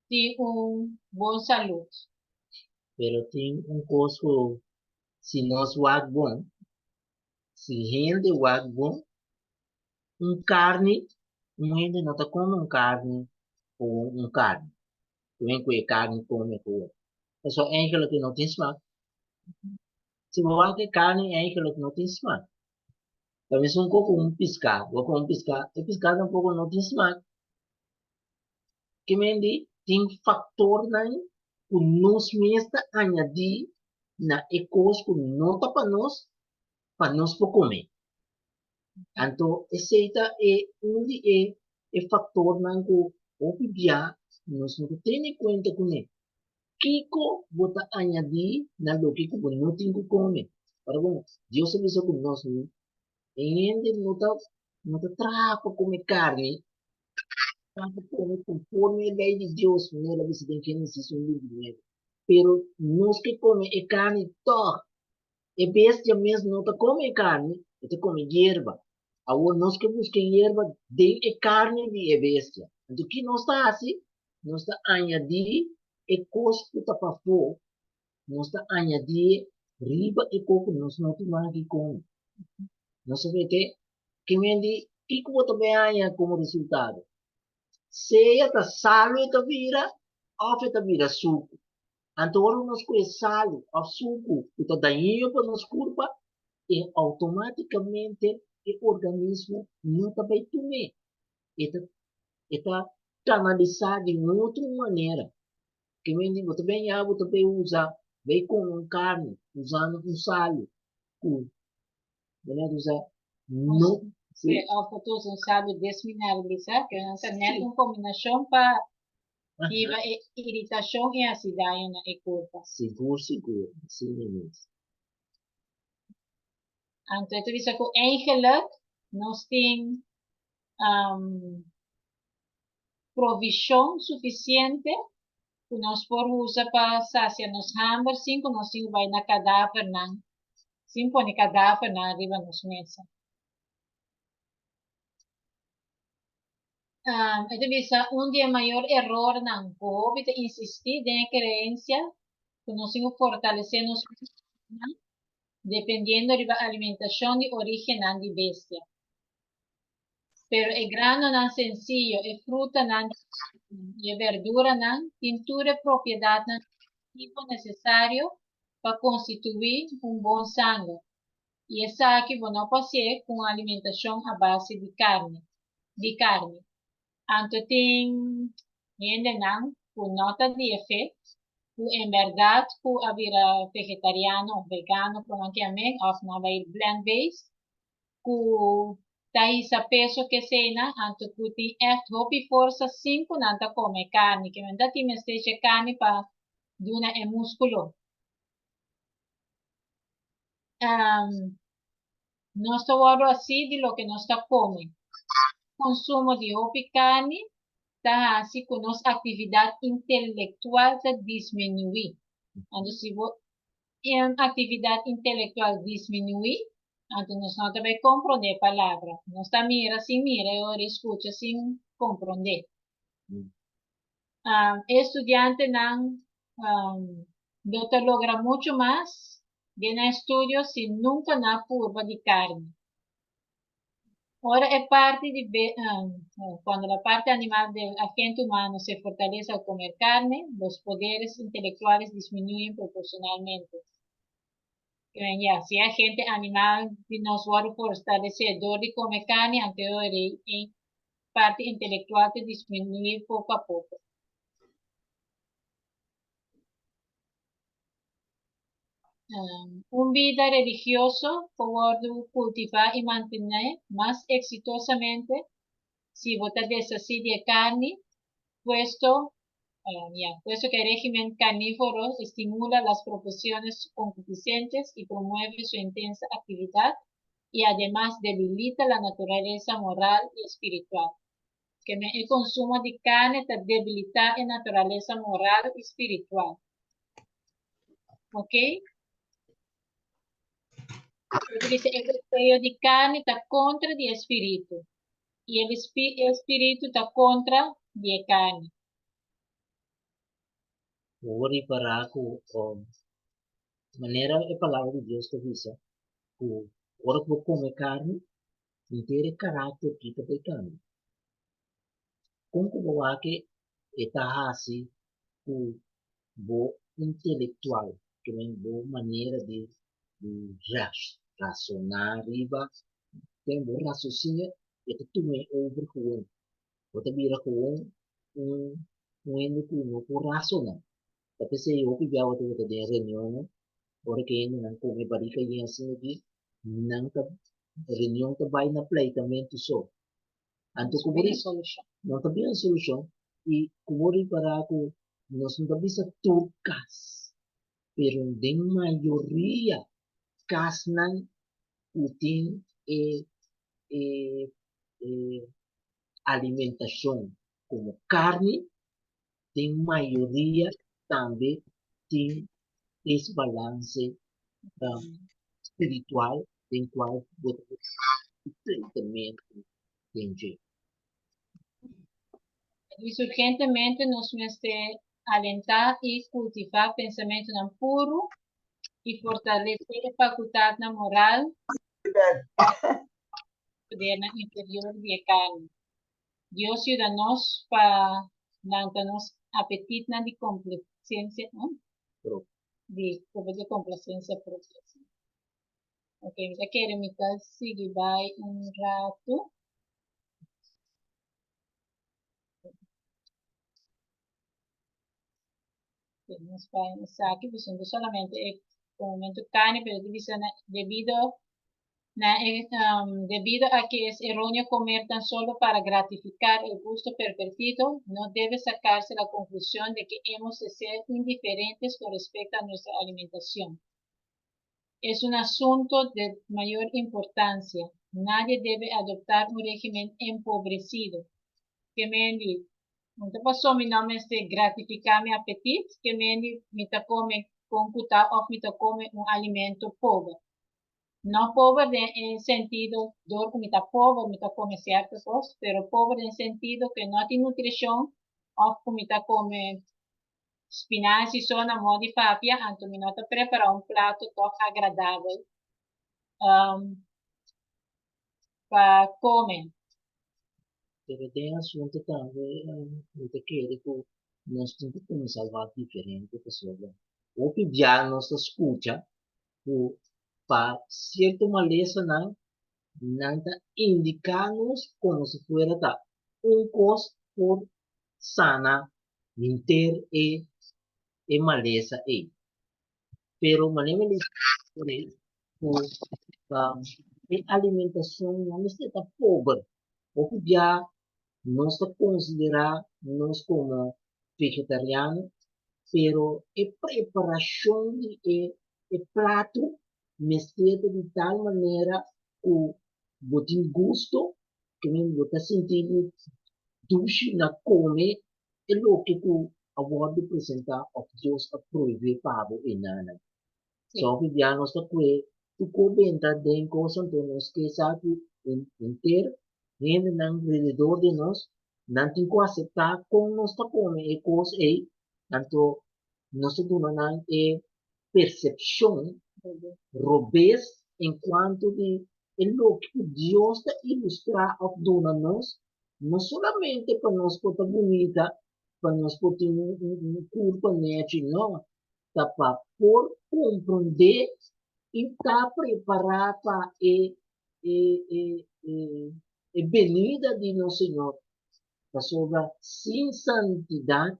tin un bon salud. Pero tin un kos ku si nos wak bon, si hende wak bon, un karni, un hende no ta kome un karni ku un karni. Ku hende ku e karni kome ku otro. Pasobra eigenlijk e no tin smak. Si bo wak e karni eigenlijk no tin smak. Ta mesun ku un piská. Bo kome un piská, e piská tampoko no tin smak. Ke men di tin faktornan ku nos mes ta añadí na e kos ku no ta pa nos, pa nos por kome. Anto esei ta e un di e e faktornan ku hopi bia nos no ta tene kuenta kuné. Kiko bo ta añadí na loke ku bo no tin ku kome? Ora bon, Dios a bisa ku nos hende no ta no ta traha pa kome karni, traha pa kome konforme e lei di Dios, manera el a bisa den Génesis un 29. Pero nos ke kome e karni tòg. E bestia mes no ta kome e karni, e ta kome yerba. Awor nos ke buska e yerba den e karni di e bestia. Anto ki nos ta hasi? Nos ta añadí e kos ku ta pafó, nos ta añadí riba e kos ku nos no tin mag di kome. Nos ta mete ke men di kiko bo ta bai haña komo resultado? Sea ta salu e ta bira òf e ta bira suku. Anto ora nos ku e salu òf suku ku ta dañino pa nos kurpa, e outomátikamente e organismo no ta bai tum'é. E ta e ta kanalisá di un otro manera. Ke men di bo ta bai ña bo ta bai usa bai kome un karni usando un salu ku manera usa no Sí, òf bo ta usa un salu desmineralisá, ke nan ta nèt un kombinashon pa hiba e iritashon i hasi daño na e kurpa. Sigur sigur, asina mes. Anto e ta bisa ku eigenlijk nos tin provishon sufisiente ku nos por usa pa sasia nos hamber sin ku nos tin ku bai na kadavernan, sin pone kadavernan riba nos mesa. E ta bisa un di e mayor erornan ku hopi ta insistí den e kreensia ku nos tin ku fortalesé nos múskulonan dependiendo riba alimentashon di orígennan di bestia. Pero e granonan sensiyo, e frutanan i e berduranan tin tur e propiedatnan nutritivo nesesario pa konstituí un bon sanger. I esaki bo no por hasié ku un alimentashon a base di karni di karni. Anto tin hendenan ku no ta di e fe ku en bèrdat ku a bira vegetariano òf vegano ku nan ke amén òf nan bai plant based ku ta hisa peso keseinan anto ku tin ègt hopi forsa sin ku nan ta kome karni ke men ta tin mester dje karni pa. Duna e múskulo. Um, nos ta wòrdu hasí di loke nos ta kome. Konsumo di hopi karni ta hasi ku nos aktividat intelektual ta disminuí. Anto si bo aktividat intelektual disminuí, anto nos no ta bai komprondé palabra. Nos ta mira sin mira i ora i skucha sin komprondé. E studiantenan lo ta logra muchu mas den nan estudio si nunka nan a purba di karni. Ora e parti di cuando la parte animal del agente humano se fortalece al comer carne, los poderes intelectuales disminuyen proporcionalmente. Ya, si e agente animal di nos wòrdu fortalesé dor di kome karni, anto e parti intelectual ta disminuí poko a poko. Un bida religioso por wòrdu kultivá i mantené mas eksitosamente si bo ta deshasí di e karni, puesto ya, puesto que el régimen carnívoro estimula las propensiones concupiscentes y promueve su intensa actividad y ademas debilita la naturaleza moral y espiritual. Ke men e konsumo di karni ta debilitá e naturalesa moral i spiritual. Ok? Porque dice, e deseo di karni ta kontra di e spiritu, i e e spiritu ta kontra di e karni. Bo ripará ku manera e Palabra di Dios ta bisa ku ora ku bo kome karni, henter e karakter ki ta bai kambia. Kon ku bo wak e ta hasi ku bo intelektual, ke men bo manera di rasoná riba, ten bo rasosinio e ta tuma e over gewoon. Bo ta bira gewoon un hende ku no por rasoná. Ta p'esei hopi bia bo ta weta den reunionnan, ora ku e hendenan kome barika yen asina aki, nan ta reunion ta bai na pleitamentu so. Anto ku bo no ta bira solushon i ku bo ripará ku nos no ta bisa tur kas, pero den mayoria kasnan ku tin e e e alimentashon komo karni, den mayoria tambe tin desbalanse spiritual den cual bo ta completamente den dje. Pues urgentemente nos mester alentá i kultivá pensamentunan puru i fortalesé e fakultatnan moral podernan inferior di e karni. Dios yuda nos pa lanta nos apetitnan di complacencia, no? Di, di complacencia propio. Ok, mi ta kere mi ta sigui bai un ratu. Nos bai esaki, pasobra solamente e momento carne, pero ta bisa na debido na e debido a que es erróneo comer tan solo para gratificar el gusto pervertido, no debe sacarse la conclusión de que hemos de ser indiferentes con respecto a nuestra alimentación. Es un asunto de mayor importancia. Nadie debe adoptar un régimen empobrecido. Ke mendi, no ta paso mi no mester gratifica mi apetit, ke mendi mi ta come con cu ta of mi ta come un alimento pober. No pober den e sentido dor cu mi ta pober mi ta come cierto cos, pero pober den sentido cu e no tin nutricion of cu mi ta come spinazi so na modo di papia, anto mi no ta prepara un plato toch agradabel pa come. Pero den asunto tambe mi ta kere cu nos tin cu cuminsa wak diferente pasobra hopi bia nos ta scucha cu pa cierto malesanan nan ta indica nos como si fuera ta un cos por sana henter e e malesa ei. Pero manera mi bisa por ei cu e alimentacion no mester ta pober. Hopi bia nos ta considera nos como vegetariano. Pero e preparashon di e e plato mester ta di tal manera ku bo tin gusto, ke men bo ta sinti bo dushi na kome e loke ku a wòrdu presentá òf Dios a prohibí pa bo enanan. Sí. So hopi bia nos ta kue tur ku benta den kos anto nos ke sa ku henter hendenan alrededor di nos nan tin ku aseptá kon nos ta kome e kos ei anto nos ta duna nan e persepshon robes en kuanto di e loke ku Dios ta ilustrá òf duna nos no solamente pa nos por ta bunita pa nos por tin un kurpa nechi no ta pa por komprondé i ta prepará pa e e e e e benida di nos Señor, pasobra sin santidat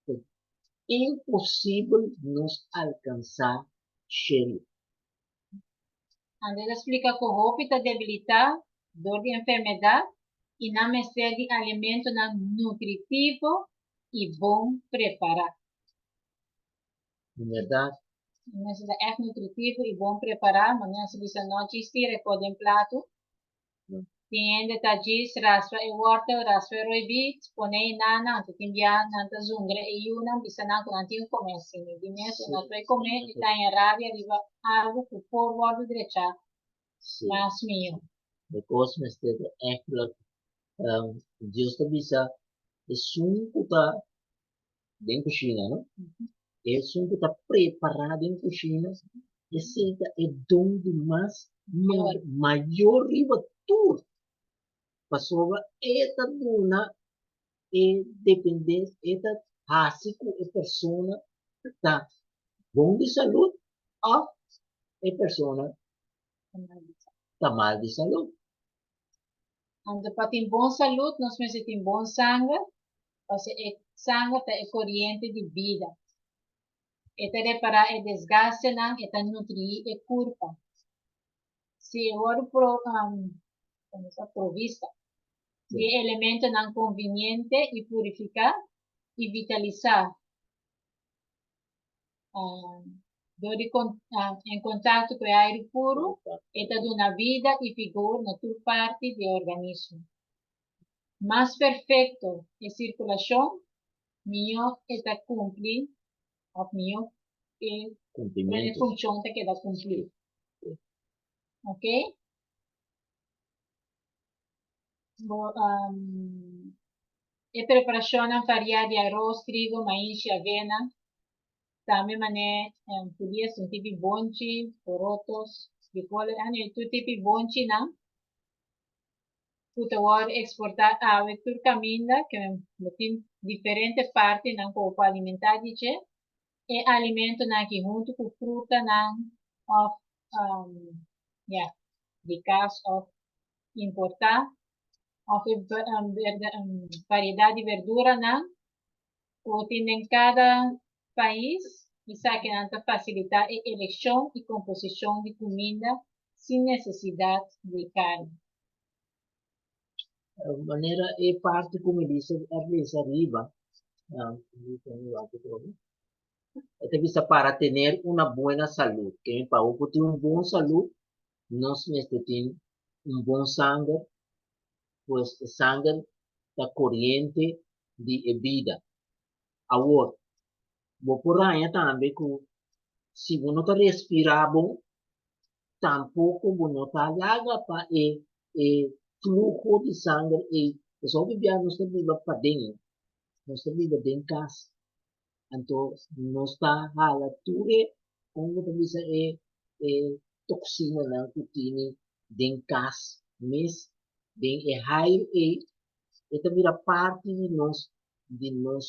ta imposibel nos alkansá shelu. Andrés a splika ku hopi ta debilitá dor di enfermedat i nan mester di alimentonan nutritivo i bon prepará. Di bèrdat. Nan mester ta ègt nutritivo i bon prepará, manera nos a bisa no djis tira e kos den plato. Tin hende ta djis raspa e wòrtel, raspa e roibit, pone e nana, anto tin bia nan ta zundra e yunan, bisa nan ku nan tin ku kome asina. Di mes e no ta bai kome, e ta haña rabia riba algu ku por wòrdu drechá mas mihó. E kos mester ta ègt Dios ta bisa esun ku ta den kushina, no? Esun ku ta prepará den kushina, esei ta e don di mas mayor riba tur, pasobra e ta duna e depende, e ta hasi ku e persona ta bon di salud òf e persona ta mal di salud. Anto pa tin bon salud nos mester tin bon sanger, pasobra e sanger ta e koriente di bida. E ta repará e desgastenan, e ta nutrií e kurpa. Si e wòrdu pro, komo sa, provista di e elementonan konviniente i purifiká i vitalisá Dor di en kontakto ku e airu puru, e ta duna bida i vigor na tur parti di e organismo. Mas perfekto e sirkulashon, mihó e ta kumpli òf mihó e funshon ta keda kumplí. Oke? Bo E preparashonnan variá di aros, trigo, maishi, avena. Tambe mané pudies un tipi bonchi, porotos, frijoles, anyway tur tipi bonchinan ku ta wòrdu eksportá awe tur kaminda ke bo tin diferente partinan ku bo por alimentá di dje. E alimentonan aki huntu ku frutanan òf ya di kas òf importá òf e variedat di berduranan ku tin den kada pais, esakinan ta fasilitá e elekshon i komposishon di kuminda sin nesesidat di karni. Manera e parti ku Melissa a lesa ariba, e ta bisa para tener una buena salud, ke pa bo por tin un bon salud nos mester tin un bon sanger, pues e sanger ta koriente di e bida. Awor, bo por haña tambe ku si bo no ta respirá bon, tampoko bo no ta laga pa e e fluho di sanger ei, pasobra hopi bia nos ta biba paden, nos ta biba den kas, Anto nos ta hala tur e, kon bo ta bisa e e toksinanan ku tini den kas mes, den e hairu ei, e ta bira parti di nos di nos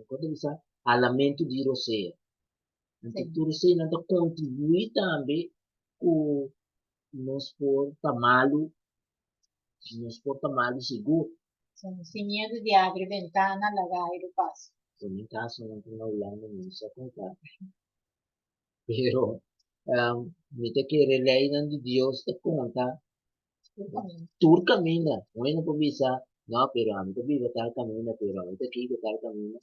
kon ta bisa halamentu di rosea. Anto tur eseinan ta kontribuí tambe ku nos por ta malu, nos por ta malu sigur. Sin miedu di abri bentana laga airu pasa. Den mi kaso nan ta na Hulanda mi no sa kon ta. Pero mi ta kere leinan di Dios ta konta tur kaminda. Un hende por bisa No, pero ami ta biba tal kaminda, pero ami ta kiko tal kaminda.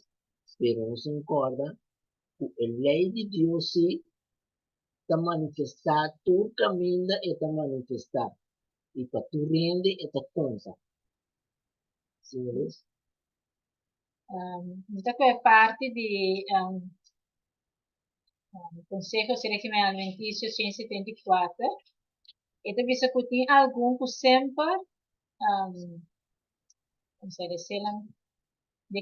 Pero nos tin ku kòrda ku e lei di Dios sí ta manifestá tur kaminda e ta manifestá i pa tur hende e ta konta. Sí, Luis? Mi ta kohe parti di Consejos di Régimen Alimenticio 174. E ta bisa ku tin algun ku semper recelan de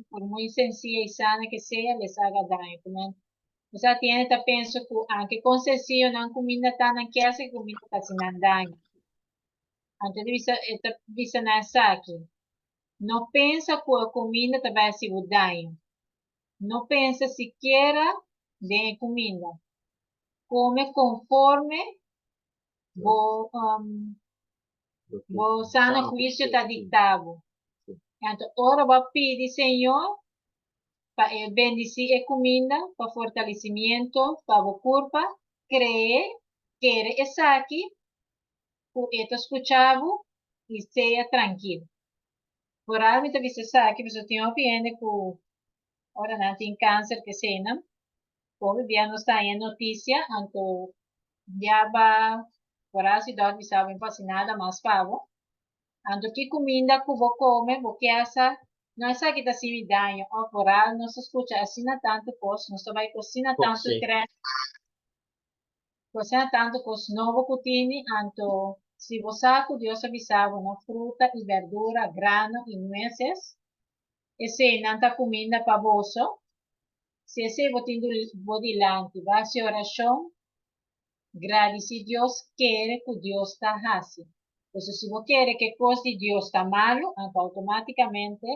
por muy sencilla y sana que sea les haga daño. Como, o sea, tin hende ta pensa ku aunke kon sencillo nan kuminda ta, nan kier hasi kuminda ta hasi nan daño. Anto e ta bisa, e ta bisa nan esaki, No pensa ku e kuminda ta bai hasi bo daño. No pensa sikiera den e kuminda. Kome konforme bo bo sano huisio ta dikta bo. Anto ora bo a pidi Señor pa e bendisí e kuminda pa fortalecimiento pa bo kurpa, kree, kere esaki ku e ta skucha bo i sea trankil. Foral mi ta bisa esaki pasobra tin hopi hende ku ora nan tin kanser ke eseinan, hopi bia nos ta haña notisia anto ya ba foral si dòkter bisa bo no por hasi nada mas pa bo. Anto ki kuminda ku bo kome bo kier sa no esaki ta hasi mi daño òf foral nos ta skucha asina tantu kos, nos ta bai ku asina tantu trèn. Kosnan tantu kos nobo ku tini, anto si bo sa ku Dios a bisa bo no fruta i berdura, grano i nueses, eseinan ta kuminda pa boso. Si esei bo tin bo dilanti, bo hasi orashon, gradisí Dios, kere ku Dios ta hasi. Pasobra si bo kere ku e kos di Dios ta malu, anto outomátikamente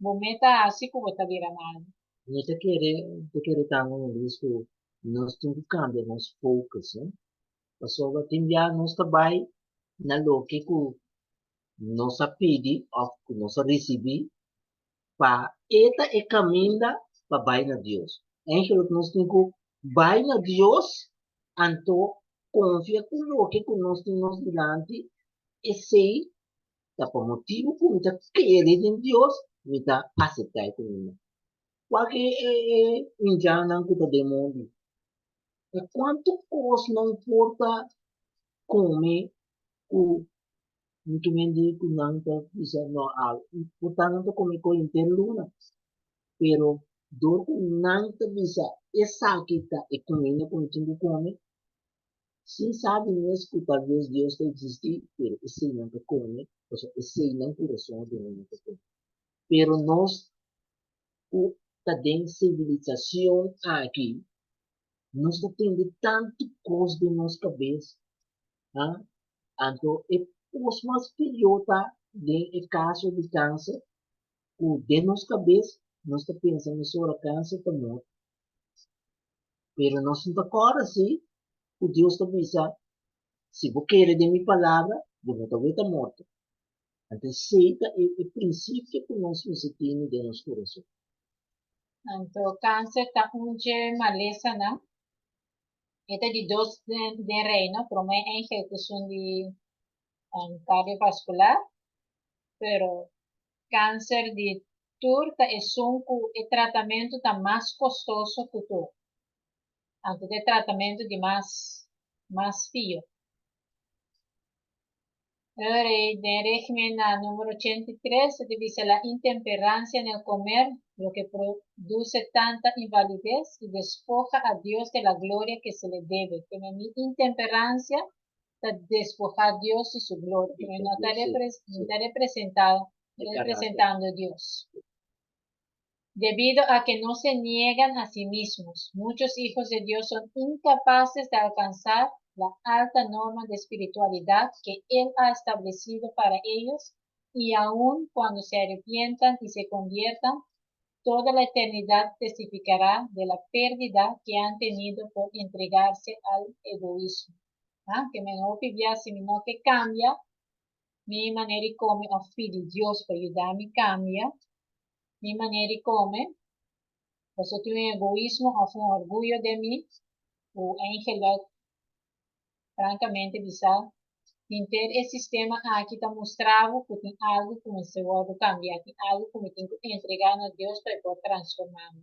bo meta hasi ku bo ta bira malu. Mi ta kere, ta kere tambe Luis ku nos tin ku kambia nos focus, no? Pasobra tin bia nos ta bai na loke ku nos a pidi òf ku nos a risibí pa e ta e kaminda pa bai na Dios. Eigenlijk nos tin ku bai na Dios anto konfia ku loke ku nos tin nos dilanti, esei Ta pa motibu ku mi ta kere den Dios, mi ta aseptá e kuminda. Wak e e indjannan ku ta den mondi. Ta kuantu kos nan por ta kome ku mi ke men di ku nan ta bisa no a por ta nan ta kome kos henter luna. Pero dor ku nan ta bisa esaki ta e kuminda ku mi tin ku kome, Sin sabi mes ku talbes Dios ta eksistí, pero esei nan ta kome, pasobra esei nan kurason a duna nan pa kome. Pero nos ku ta den sivilisashon aki, nos ta tende tantu kos den nos kabes, ha, anto e kos mas pió ta den e kaso di kanser, ku den nos kabes nos ta pensa mesora kanser ta morto. Pero nos no ta kòrda si ku Dios ta bisa, Si bo kere den mi palabra, bo no ta weta morto. Anto esei ta e e prinsipio ku nos mester tene den nos kurason. Anto kanser ta un dje malesanan. E ta di dos den reino, promé angel ku esun di kardiovaskular, pero Kanser di tur ta esun ku e tratamentu ta mas kostoso ku tur. Anto ta e tratamentu di mas mas fio. Ora den régimen na número 83 ta bisa la intemperancia en el comer lo que produce tanta invalidez y despoja a Dios de la gloria que se le debe. Ke men mi intemperancia ta despohá Dios di su gloria, pero no ta no ta representando Dios. Debido a que no se niegan a sí mismos, muchos hijos de Dios son incapaces de alcanzar la alta norma de espiritualidad que Él ha establecido para ellos y aun cuando se arrepientan y se conviertan, toda la eternidad testificará de la pérdida que han tenido por entregarse al egoísmo. Ah, ke men hopi bia si mi no ke kambia mi manera di kome òf pidi Dios pa yuda mi kambia mi manera di kome, pasobra tin un egoismo òf un orguyo den mi ku eigenlijk frankamente bisa. Henter e sistema aki ta mustra bo ku tin algu ku mester wòrdu kambiá, tin algu ku mi tin ku entregá na Dios pa e por transformá mi.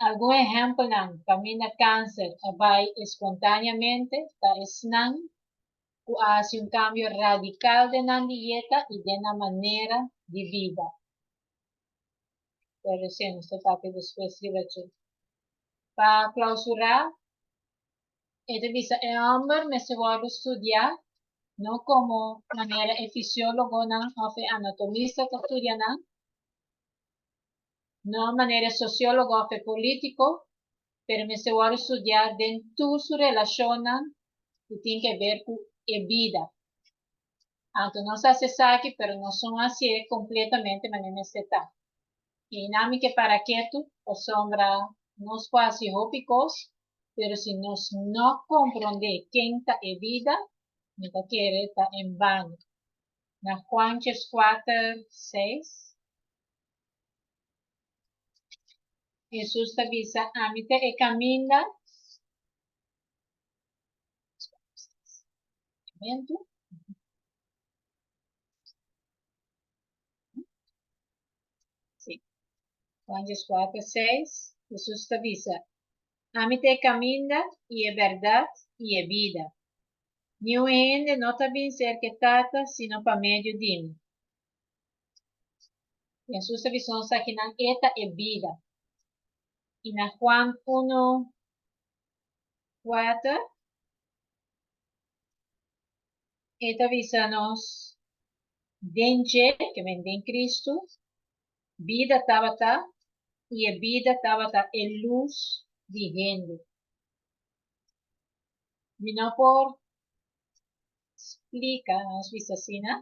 Algun ehèmpelnan kaminda kanser a bai espontáneamente ta esnan ku a hasi un kambio radikal den nan dieta i den nan manera di bida. Pero esei nos ta papia despues riba dje. Pa klausurá, e ta bisa e hòmber mester wòrdu studiá no komo manera e fisiólogonan òf e anatomista ta studia nan, no manera e sosiólogo òf e polítiko, pero mester wòrdu studiá den tur su relashonnan ku tin ke ber ku e bida. Anto nos hasi esaki, pero nos no hasié kompletamente manera mester ta. I nan mi ke para ketu, pasobra nos por hasi hopi kos, pero si nos no komprondé ken ta e bida, mi ta kere ta en bano. Na Juan 4, 6. Hesus ta bisa, Ami ta e kaminda. Sí. Juan 4, 6. Hesus ta bisa, Ami ta e kaminda i e bèrdat i e bida. Niun hende no ta bin serka e Tata sino pa medio di mi. Hesus ta bisa nos akinan e ta e bida. I na Juan 1, 4, e ta bisa nos, Den dje, ke men den Kristu, bida tabata, i e bida tabata e lus di hende. Mi no por splika, nos bisa asina,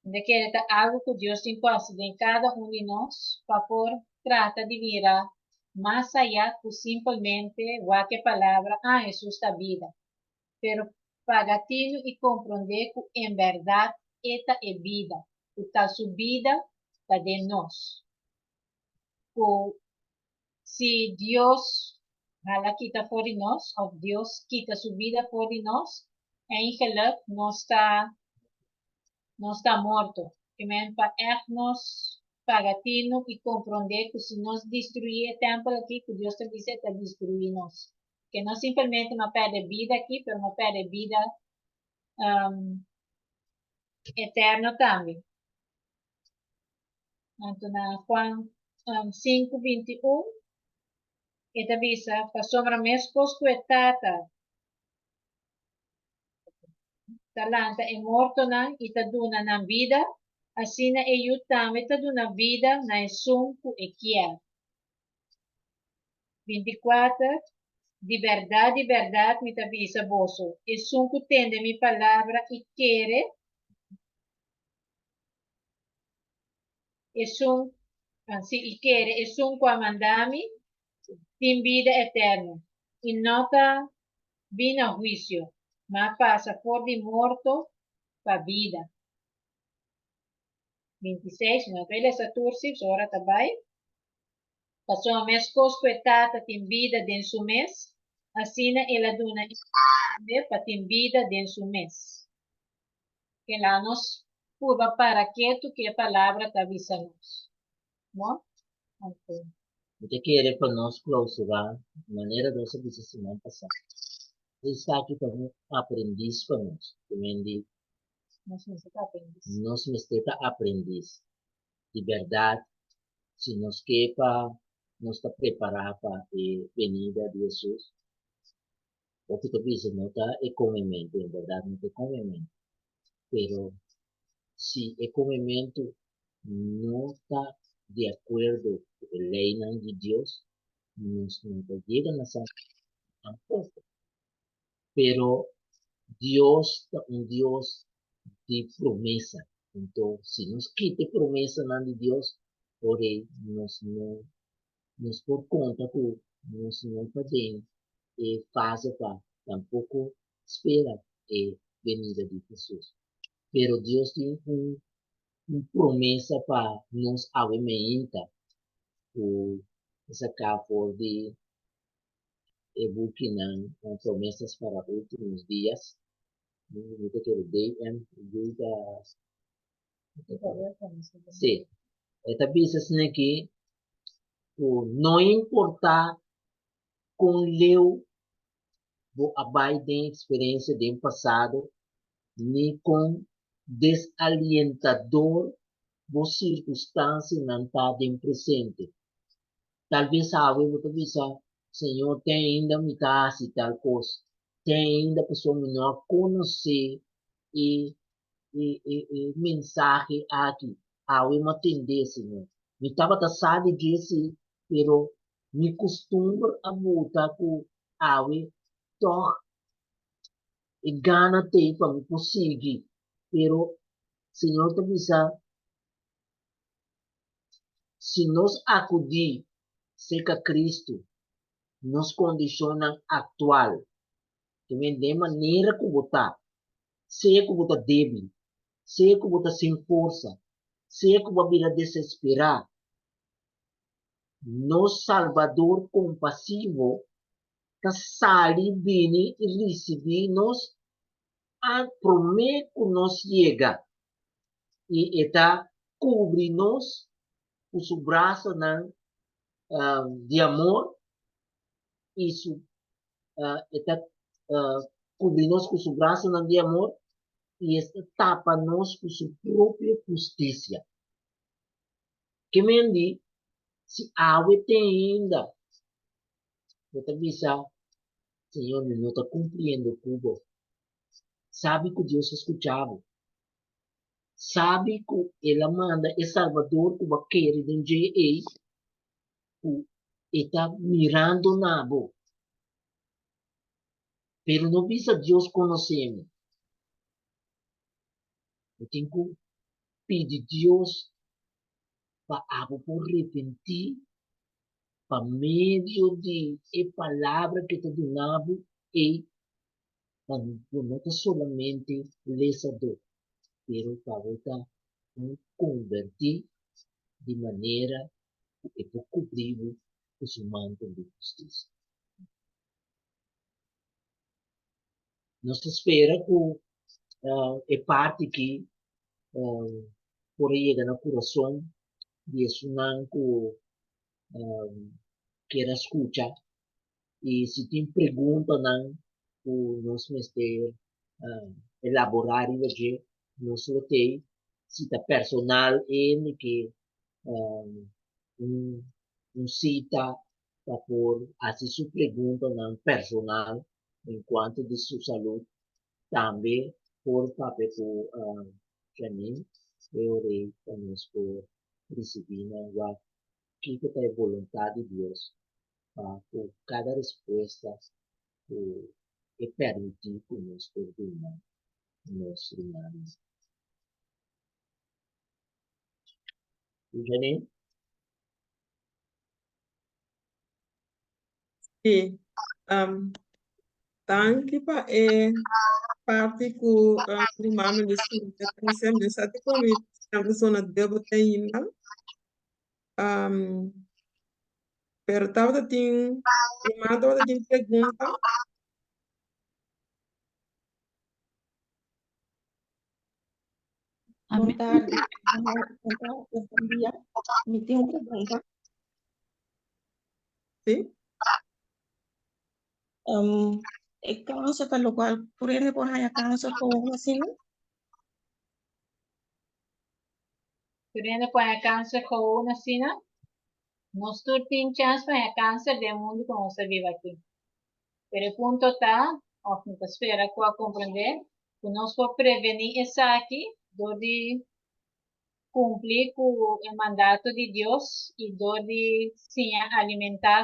mi ta kere ta algu ku Dios tin ku hasi den kada un di nos pa por trata di mira mas ayá ku simpelmente wak e palabra, ah, Hesus ta bida. Pero paga tinu i komprondé ku en bèrdat e ta e bida, ku ta su bida ta den nos. Ku si Dios hala kita for di nos of Dios kita su bida for di nos, eigenlijk nos ta nos ta morto. Ke men pa ègt nos paga tinu i komprondé ku si nos destruí e tèmpel aki, ku Dios ta bisa e ta destruí nos. Ke no simpelmente no pèrdè bida aki, pero no pèrdè bida eterno tambe. Anto na Juan 5, 21, e ta bisa, pasobra meskos ku e Tata ta lanta e mortonan i ta duna nan bida, asina e Yu tambe ta duna bida na esun ku e kier. 24, Di bèrdat, di bèrdat mi ta bisa boso, esun ku tende mi palabra i kere, Esun, si i kere esun ku a manda mi, tin bida eterno, i no ta bin na huisio, ma a pasa for di morto pa bida. 26, No ta lesa tur si, pasobra ora ta bai. Pasobra meskos ku e Tata tin bida den su mes, asina el a duna e Yu tambe pa tin bida den su mes. Kela nos purba para ketu ku e palabra ta bisa nos. No? Ok. Mi ta kere pa nos klausurá manera nos a bisa siman pasá. Esaki ta un aprendis pa nos. Ku men di Nos mester ta aprendis. Nos mester ta aprendis. Di bèrdat, si nos ke pa nos ta prepará pa e benida di Hesus, Hopi ta bisa no ta e komementu, en bèrdat no ta e komementu, pero si e komementu no ta di akuerdo ku e leinan di Dios, nos no ta yega na salbashon tampoko. Pero Dios ta un Dios di promesa, anto si nos kita e promesanan di Dios, ora ei nos no nos por konta ku nos no ta den e fase pa tampoko spera e benida di Hesus. Pero Dios tin un un promesa pa nos awe meinta ku ta saká for di. e bukinan Promesas para Últimos Días. Mi ta kere DM yuda. Sí, e ta bisa asina aki ku no importá kon leu bo a bai den eksperensia den pasado ni kon desalientador bo sirkunstansianan ta den presente. Talbes awe bo ta bisa, Señor, te ainda mi ta hasi tal kos, te ainda pasobra mi no a konosé e e e e mensahe aki, awe mi a tendé, Señor. Mi tabata sa di dje si, pero mi kustumber a buta ku awe tòg e gana t'ei pa mi por sigui. Pero Señor ta bisa, si nos akudí serka Kristu, nos kondishonnan aktual, te men den manera ku bo ta, sea ku bo ta débil, sea ku bo ta sin forsa, sea ku bo a bira desesperá, nos Salbador kompasivo ta sali bini i risibí nos promé ku nos yega, i e ta kubri nos ku su brasanan di amor i su e ta kubri nos ku su brasanan di amor i e ta tapa nos ku su propio hustisia. Ke men di, si awe te ainda bo ta bisa, Señor, mi no ta kumpliendo ku bo. Sabi ku Dios a skucha bo. Sabi ku El a manda e Salbador ku bo a kere den dje ei, ku e ta mirando na bo. Pero no bisa Dios konosé mi. Bo tin ku pidi Dios pa abo por repentí pa medio di e palabra ke ta duna bo ei, pa bo no ta solamente lesadó, pero pa bo ta un konbertí di manera ku e por kubrí bo ku su mantel di hustisia. Nos ta spera ku e parti aki por a yega na kurason di esunnan ku kier a skucha i si tin preguntanan ku nos mester elaborá riba dje nos lo tei si ta personal hende ke un sita pa por hasi su preguntanan personal en cuanto di su salud tambe por papia cu Janine e ora ei pa nos por ricibi nan wak kico ta e voluntad di Dios pa cu cada respuesta cu e permiti cu nos por duna nos rumannan. Janine? Sí. Um, danki pa e parti ku uh, mi mami di studia. Mi sempre sa te komi sempre zona dubbel te ainda. Um, pero tabata tin, mi mama tabata tin pregunta. Bon tardi, bon tardi, bon dia. Mi tin un pregunta. Sí? Um, e kanser ta lokual tur hende por haña kanser gewoon asina? Tur hende por haña kanser gewoon asina? Nos tur tin chèns pa haña kanser den e mundu ku nos ta biba aki. Pero e punto ta, òf mi ta spera ku a komprendé, ku nos por prevení esaki dor di kumpli ku e mandato di Dios i dor di siña alimentá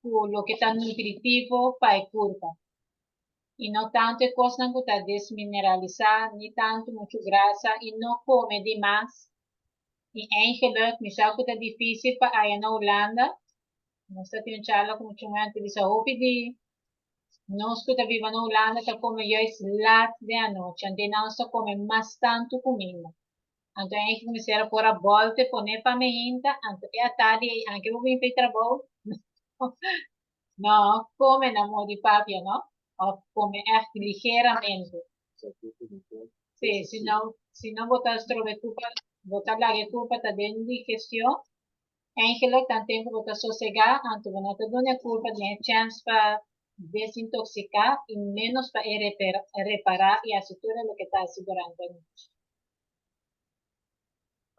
ku loke ta nutritivo pa e kurpa. I no tantu e kosnan ku ta desmineralisá, ni tantu muchu grasa i no kome di mas. I eigenlik mi sa ku ta difísil pa aya na Hulanda. Nos ta tin un charla ku muchu muhé, anto bisa hopi di nos ku ta biba na Hulanda ta kome juist laat den anochi, anto nan nos ta kome mas tantu kuminda. Anto eigenlijk mester a por a bòlte pone pa mehinta, anto e atardi ei anke bo bin pa e trabou. No kome na modi papia, no? Òf kome ègt ligeramente. Sí, si no, si no bo ta strobe kurpa, bo ta laga e kurpa ta den digestion, eigenlijk tan tempu bo ta sosegá, anto bo no ta duna e kurpa den e chèns pa desintoksiká i ménos pa e repará i hasi tur e loke ta hasi durante anochi.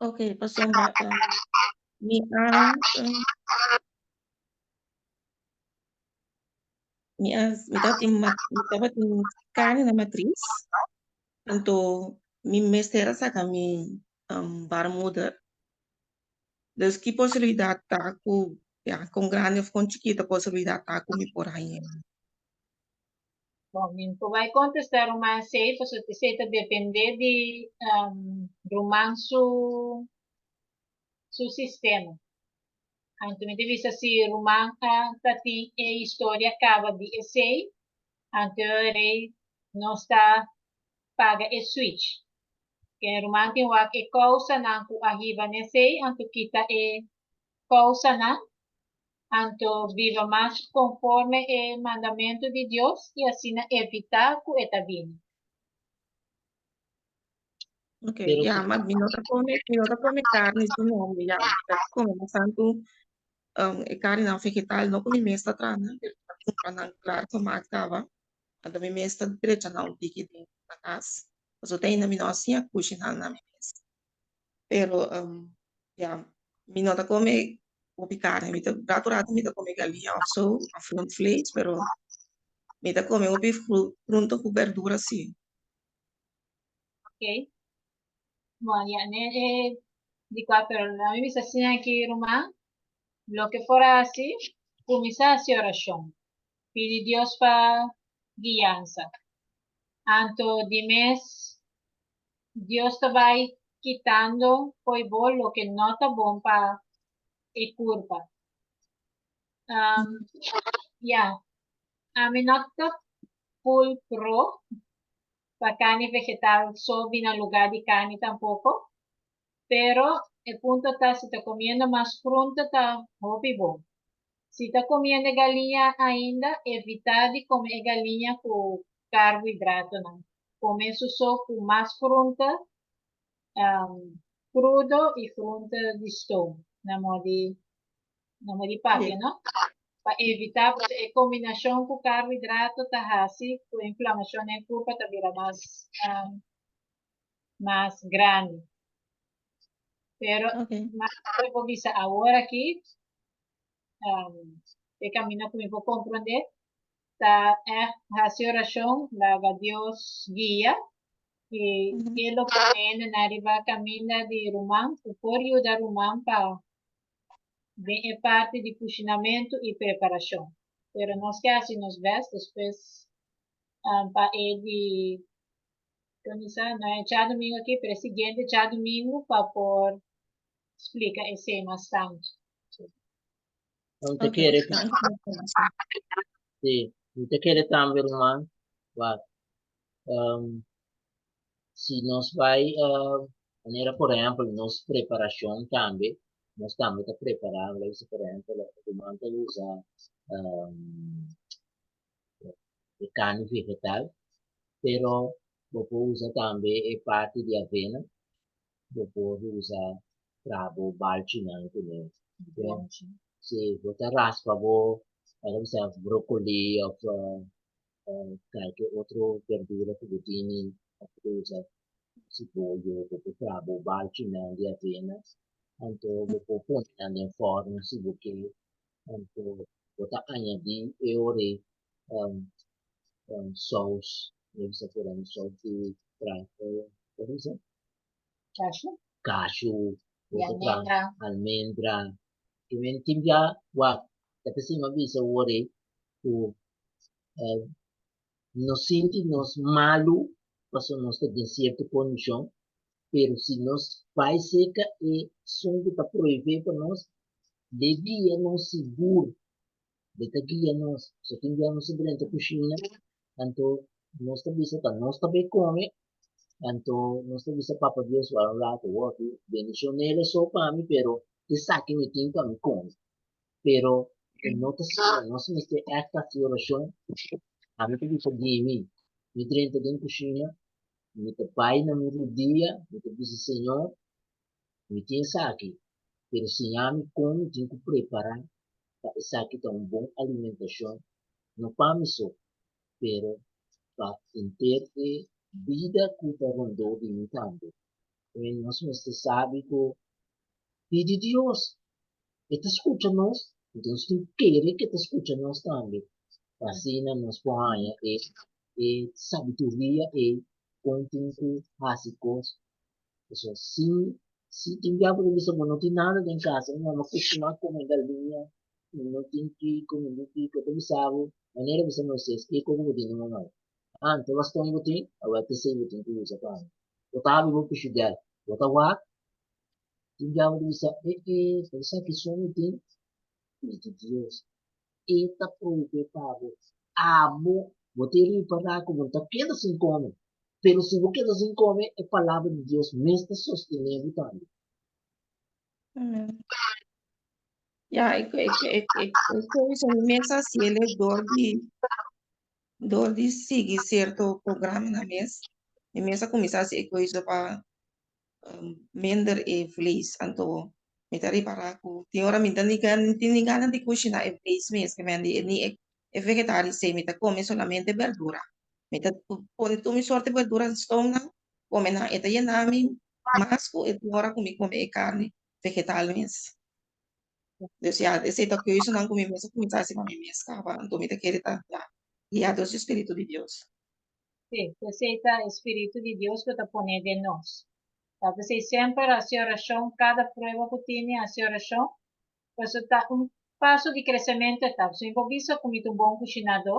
Ok, pasobra mi a mi a mi tabatin mi tabatin karni na matris, anto mi mester a saka mi baarmoeder. Dus ki posibilidat ta ku ya kon grandi of kon chikito posibilidat ta ku mi por haña? Bon, mi por bai kontestá ruman esei, pasobra esei ta dependé di ruman su su sistema. Anto mi ta bisa si ruman a ta tin e historia kaba di esei, anto rei nos ta paga e switch. Ken ruman tin wak e kousanan ku a hiba n'esei, anto kita e kousanan, anto biba mas konforme e mandamentu di Dios i asina evitá ku e ta bini. Ok, ya, ma mi no ta come, mi no ta come carne su no, mi ya, mi ta come mas tantu um, e carnenan vegetal, no ku mi mes ta traha nan, pero mi ta kumpra nan klar tomat kaba, anto mi mes ta drecha nan un tiki den na kas, pasobra te ainda mi no a siña kushiná na mi mes. Pero um, ya, mi no ta come hopi carne, mi ta rato rato mi ta come galiña of so, of rundvlees, pero mi ta come hopi groente ku berdura si. Ok. Bon, ya, ne e di kua, pero la mi bisa asina aki, ruman, loke por hasi, kuminsá hasi orashon. Pidi Dios pa guiansa. Anto di mes Dios ta bai kitando fo'i bo loke no ta bon pa e kurpa. Um, ya, ami no ta full pro pa carni vegetal so bina lugar di carni tampoco, pero e punto ta si ta comiendo mas frunta ta hopi bon. Si ta comiendo e galiña ainda, evita di come e galiña cu carbohidratonan. Come su so cu mas frunta crudo y frunta di stoom, na modi na modi papia, no? Pa evitá pasobra e kombinashon ku karbohidrato ta hasi ku e inflamashon den kurpa ta bira mas mas grandi. Pero mas ku por bisa awor aki, e kaminda ku mi por komprondé ta ègt hasi orashon, laga Dios guia i e lo pone hende nan riba kaminda di ruman ku por yuda ruman pa den e parti di kushinamentu i preparashon. Pero nos ke hasi nos bèst despues pa e di kuminsá, no e djadumingu aki, pero e siguiente djadumingu pa por splika esei mas tantu. Mi ta kere sí, mi ta kere tambe ruman, wak, Si nos bai manera por ehempel nos preparacion tambe, nos tambe ta prepara, mi ta bisa por ehempel ruman ta usa e carni vegetal, pero bo por usa tambe e parti di avena, bo por usa traha bo balchinan kuné. Si bo ta raspa bo, ta bisa brocoli of Kalke otro berdura ku bo tini òf ku bo usa siboyo, bo por traha bo balchinan di avena, anto bo por pone nan den fòrnu si bo ke, anto bo ta añadí e ora ei sous, mi a bisa por ahí sous di komo bisa? Kashu. Kashu, bo ta traha almendra, i men tin bia wak ta p'esei mi a bisa awor ei ku no sinti nos malu pasobra nos ta den sierto kondishon, pero si nos bai serka e esun ku ta prohibé pa nos, de guia nos sigur, de ta guia nos. So tin bia nos ta drenta kushina, anto nos ta bisa ta nos ta bai kome, anto nos ta bisa Papa Dios wak un rato, wak bendishon'el so pa mi, pero esaki mi tin pa mi kome. Pero. E no ta siña, nos mester ègt hasi orashon. Ami ta bisa di mi, mi drenta den kushina, mi ta bai na mi rudia, mi ta bisa Señor, mi tin esaki, pero siña mi kon mi tin ku prepará pa esaki ta un bon alimentashon, no pa mi so, pero pa henter e bida ku ta rondó di mi tambe. Nos mester sabi ku pidi Dios, e ta skucha nos, anto nos tin kere ku e ta skucha nos tambe, pa asina nos por haña e e sabiduria ei kon tin ku hasi kos. Pasobra si si tin bia bo ta bisa bo no tin nada den kasa, mi mama kustumá kome galiña, mi no tin kiko, mi no tin kiko, e ta bisa bo, manera bisa Moisés, kiko ku bo tin na mama? Ah, te baston bo tin? Awor esei bo tin ku usa pa mi. Bo ta habri bo pishidèl, bo ta wak. Tin diabel ta bisa, E e, ta esaki so mi tin? Pidi Dios, E ta provee pa bo. Abo, bo ta ripará ku bo no ta keda sin kome. Pero si bo keda sin kome, e Palabra di Dios mes ta sostené bo tambe. Amen. Ya, e, e, e, e, e kos mi mes a hasiel dor di dor di sigui sierto programanan mes. Mi mes a kuminsá hasi e kos pa minder e vlees anto mi ta ripará ku tin ora mi ta ni tin ni gana di kushiná e vlees mes ke men di ni e vegetaris ei mi ta kome solamente berdura mi ta pone tur mi sorte berdura stoomnan kome nan e ta yena mi mas ku e ora ku mi kome e karni vegetal mes dus ya esei ta keuzenan ku mi mes a kuminsá hasi pa mi mes kaba anto mi ta kere ta ya guiá dor su spiritu di Dios. Sí, p'esei ta e spiritu di Dios ku ta pone den nos. Ta p'esei semper hasi orashon, kada prueba ku tini hasi orashon, pasobra ta un paso di kresementu e ta. Pasobra mi por bisa ku mi ta un bon kushinadó,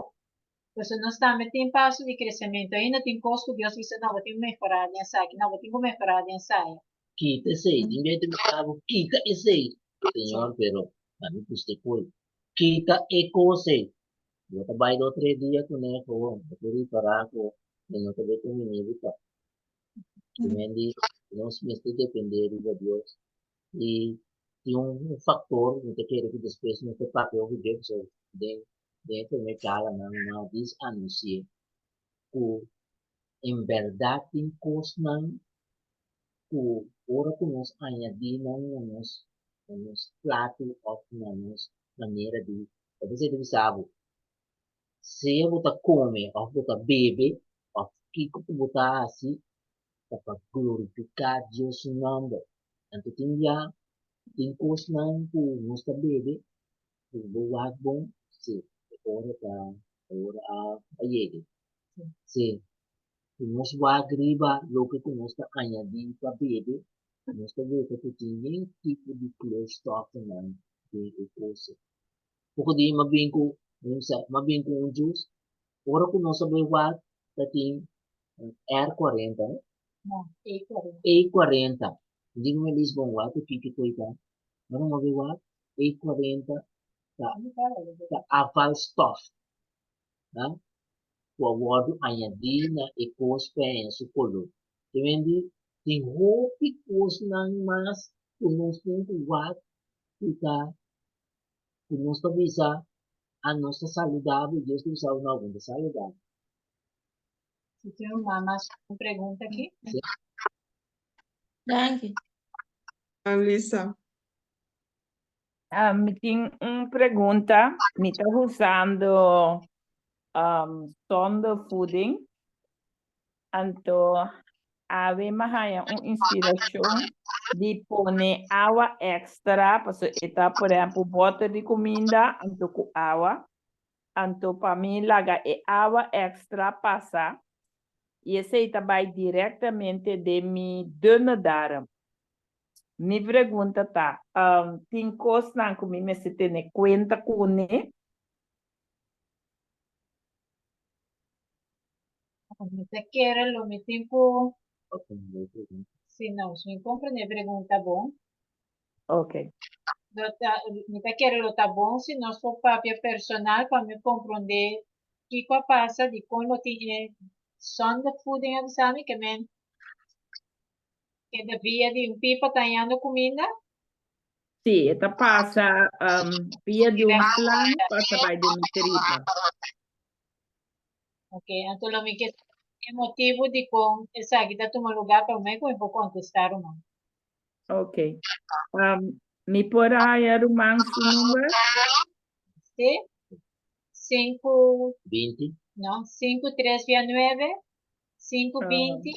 pasobra nos tambe tin paso di kresementu. Ainda tin kos ku Dios bisa, no, bo tin ku mehorá den esaki, no, bo tin ku mehorá den esaya. Kita esei, tin bes ta bisa bo, kita esei. Señor, pero ami gusta e koi. Kita e kos ei. Bo ta bai dos tres dia kuné gewoon, bo por ripará ku e no ta bai kuminí bo tòg. Primer di nos mester dependé riba Dios i tin un faktor mi ta kere ku despues nos ta papia hopi dje pasobra den den e primer charlanan nan a dis anunsié ku en bèrdat tin kosnan ku ora ku nos añadí nan na nos na nos plato òf na nos manera di ta bisa ta bisa bo sea bo ta kome òf bo ta bebe òf kiko ku bo ta hasi ta pa glorifiká Dios su nòmber. Anto tin bia tin kosnan ku nos ta bebe ku bo wak bon si e ora ta e ora a yega si ku nos wak riba loke ku nos ta añadí pa bebe nos ta weta ku tin yen tipo di kleurstofnan den e kos. Poko dia m'a bin ku, mi bisa, m'a bin ku un jus, ora ku nos a bai wak ta tin R kuarenta, no? No, E kuarenta. E kuarenta. Mi di ku mi Elis, bon wak ku kiko ku ei ta. Ora m'a bai wak, E kuarenta ta ta afvalstof. Ku a wòrdu añadí na e kos pa haña su koló. Te mende tin hopi kosnan mas ku nos tin ku wak ku ta ku nos ta bisa a nos ta saludabel, Dios ta bisa bo no, bo no ta saludabel. Si tin un mas un pregunta aki. Sí. Danki. Lisa. Ah, mi tin un pregunta. Mi ta usando sondevoeding. Anto awe mi a haña un inspirashon di pone awa extra, pasobra e ta por ehempel bòter di kuminda anto ku awa. Anto pa mi laga e awa extra pasa i esei ta bai direktamente den mi dunne darm. Mi pregunta ta, tin kosnan ku mi mester tene kuenta kuné? Mi ta kere lo mi tin ku Si no, si mi komprendé e pregunta bon. Ok. Lo ta, mi ta kere lo ta bon si nos por papia personal pa mi komprondé kiko a pasa, dikon lo tin e sondevoeding a bisa mi, ke men Keda via di un pipa ta hañando kuminda? Sí, e ta pasa um, via di un slang pasa bai den mi tripa. Ok, anto lo mi ke e motibu di kon esaki ta tuma lugá promé ku mi por kontestá ruman. Ok. Um, mi por haya ruman su number? Sí. Sinku, 20. no, sinku tres via nuebe, sinku Ah. 20.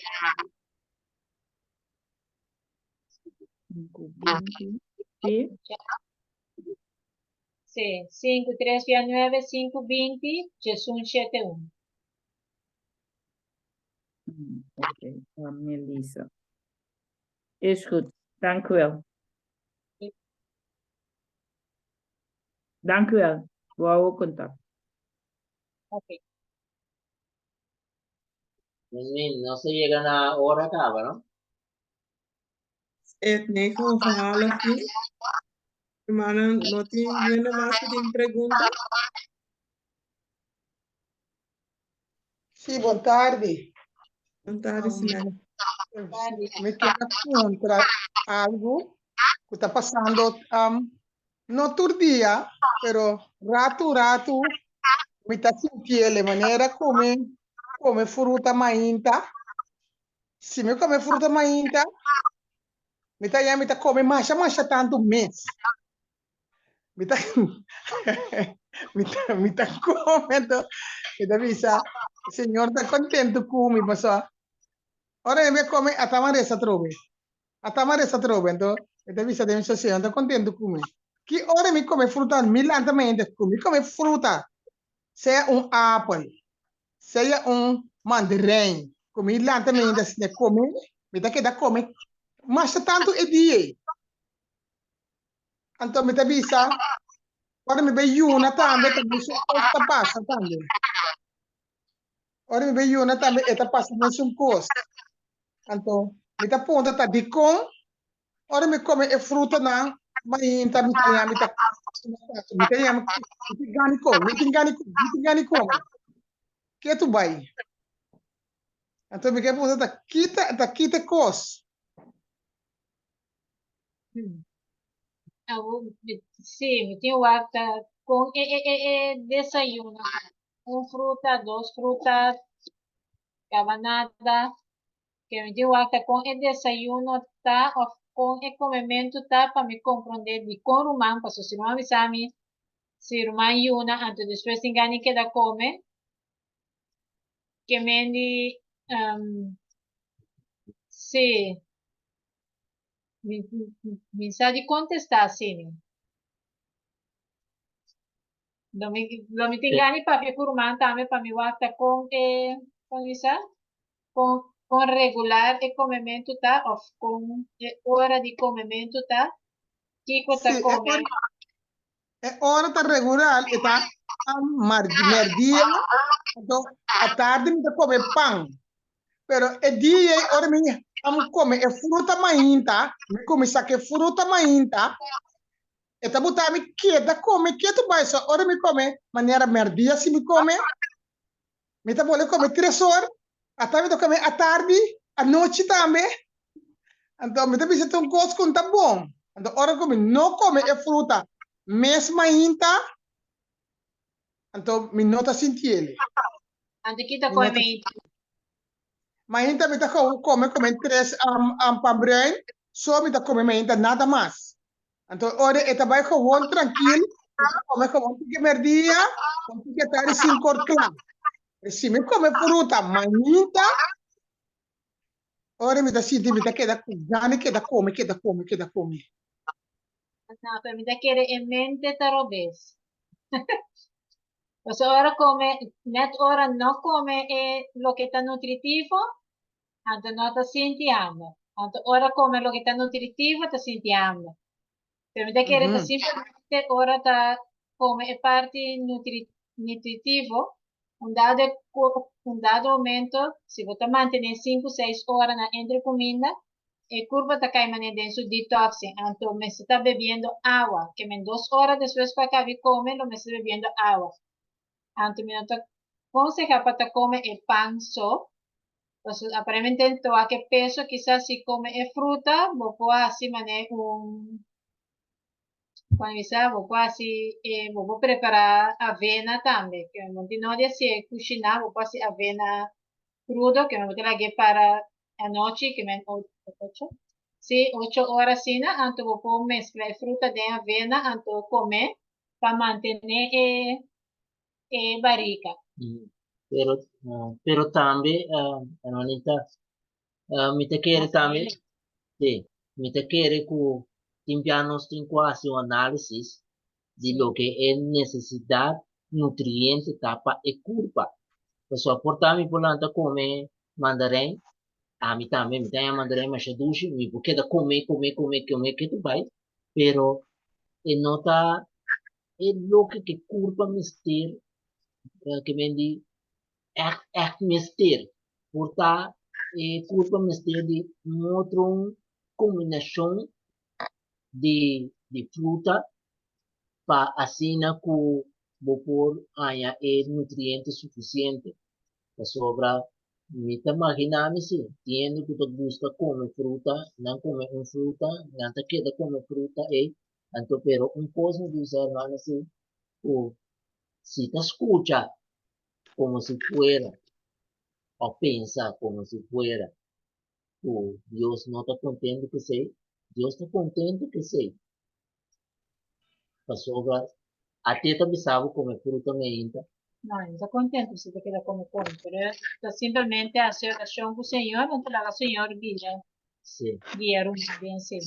Sinku 20. Sí. Sí, sinku tres via nuebe, sinku 20, 1171. Ok, Melissa. Is goed, dank u wel. Dank u wel. We houden contact. Ok. Nos a yega na ora kaba, no? Het negen over half tien. Hermanan, no tin hende mas ku tin pregunta? Sí, bon tardi. Bon tardi, señora. Mi kier puntra algo ku ta pasando, no tur dia, pero ratu ratu mi ta sintiele manera ku mi kome fruta mainta. Si mi kome fruta mainta, mi ta ya mi ta kome masha masha tantu mes. Mi ta mi ta mi ta kome anto mi ta bisa Señor ta kontentu ku mi pasobra ora mi kome ata mi a resa atrobe ata mi a resa atrobe anto mi ta bisa den mi Señor ta kontentu ku mi. Ki ora mi kome fruta mi lanta mainta ku mi kome fruta sea un apel sea un mandarin ku mi lanta mainta asina kome mi ta keda kome masha tantu e dia ei. Anto mi ta bisa, ora mi bai yuna tambe, ta mesun kos ta pasa tambe. Ora mi bai yuna tambe, e ta pasa mesun kos. Anto, mi ta puntra ta dikon ora mi kome e frutanan mainta mi ta yami ta mi ta yami mi tin gana di kome, mi tin gana di kome, mi tin gana di kome. Ke tu bai? Anto mi ke puntra ta kita ta kita e kos. Sí, mi tin wak ta con e e e e desayuno. Un fruta, dos fruta, cabanada. Que mi tin wak ta con e desayuno ta of con e comemento ta pa mi comprende di con ruman, paso si ruman bisa mi, si ruman yuna anto despues tin gana di keda come, ke men di, sí. Mi, mi sa di contesta asina. Lo mi, lo mi tin gana di papia ku ruman tambe pa mi wak ta kon e, kon mi sa? Kon, kon regular e komementu ta of kon e ora di komementu ta, kiko ta Sí, e kome. ora, e ora ta regular, e ta mar, merdia, anto atardi mi ta kome pan. Pero e dia ei ora mi am kome e fruta mainta, mi kuminsá ku e fruta mainta, e ta buta mi keda kome ketu bai. So ora mi kome manera merdia si mi kome, mi ta bole kome tres or, ata mi ta kome atardi, anochi tambe. Anto mi ta bisa ta un kos ku no ta bon. Anto ora ku mi no kome e fruta mes mainta, Anto mi no ta sinti ele. Anto ki ta Mi no kome ta mainta? Mainta mi ta kome kome tres pan bruin, so mi ta kome mainta nada mas. Anto ora e ta bai gewoon trankil, mi ta kome gewoon tiki merdia, con tiki atardi sinku or kla. Pero si mi kome fruta mainta, ora mi ta sinti mi ta keda ku gana keda kome, keda kome, keda kome. No, pero mi ta kere e mente ta robes. Pasobra ora come, net ora no come e loke ta nutritivo, anto no ta sinti hamber. Anto ora come loke ta nutritivo, ta sinti hamber. Pero mi ta kere ta simplemente ora ta come e parti nutri, nutritivo, un dado, un dado momento, si bo ta mantene sinku, seis ora na entre cuminda, E kurpa ta kai manera den su detoxing, anto mester ta bebiendo awa, ke men dos ora despues ku a kabi kome lo mester bebiendo awa. Anto mi no ta konseha pa ta kome e pan so, pasobra aparentemente ta wak e peso, kisas si kome e fruta bo por hasi manera un. Cuando bisa bo por haci eh, bo por prepara avena tambe. Que no tin no di haci cushina, bo por haci avena crudo, que men bo ta lag'é para anochi, que men ocho, si, ocho ora asina, anto bo por mezcla e fruta den avena, anto come pa mantene e e barrica. Pero, pero tambe, hermanita, mi ta kere tambe, sí, mi ta kere ku tin bia nos tin ku hasi un análisis di loke e nesesidat nutriente ta pa e kurpa. Pasobra por ta mi por lanta kome mandarein, ami tambe mi ta haña mandarein masha dushi, mi por keda kome, kome, kome, kome ketu bai, pero e no ta e loke ku e kurpa mester, ke men di ègt ègt mester. Por ta e kurpa mester di un otro kombinashon di di fruta pa asina ku bo por haña e nutriente sufisiente. Pasobra mi ta maginá mi si, tin hende ku ta gusta kome fruta, nan kome un fruta, nan ta keda kome fruta ei, anto pero un kos mi bisa hermano si, ku si ta skucha komo si fuera òf pensa komo si fuera ku Dios no ta kontentu ku esei, Dios ta kontentu ku esei. Pasobra ate ta bisa bo kome fruta meinta. No, e no ta kontentu si ta keda kome kome, pero ta simplemente hasi orashon ku Señor, anto laga Señor guia, Sí. guia ruman den esei.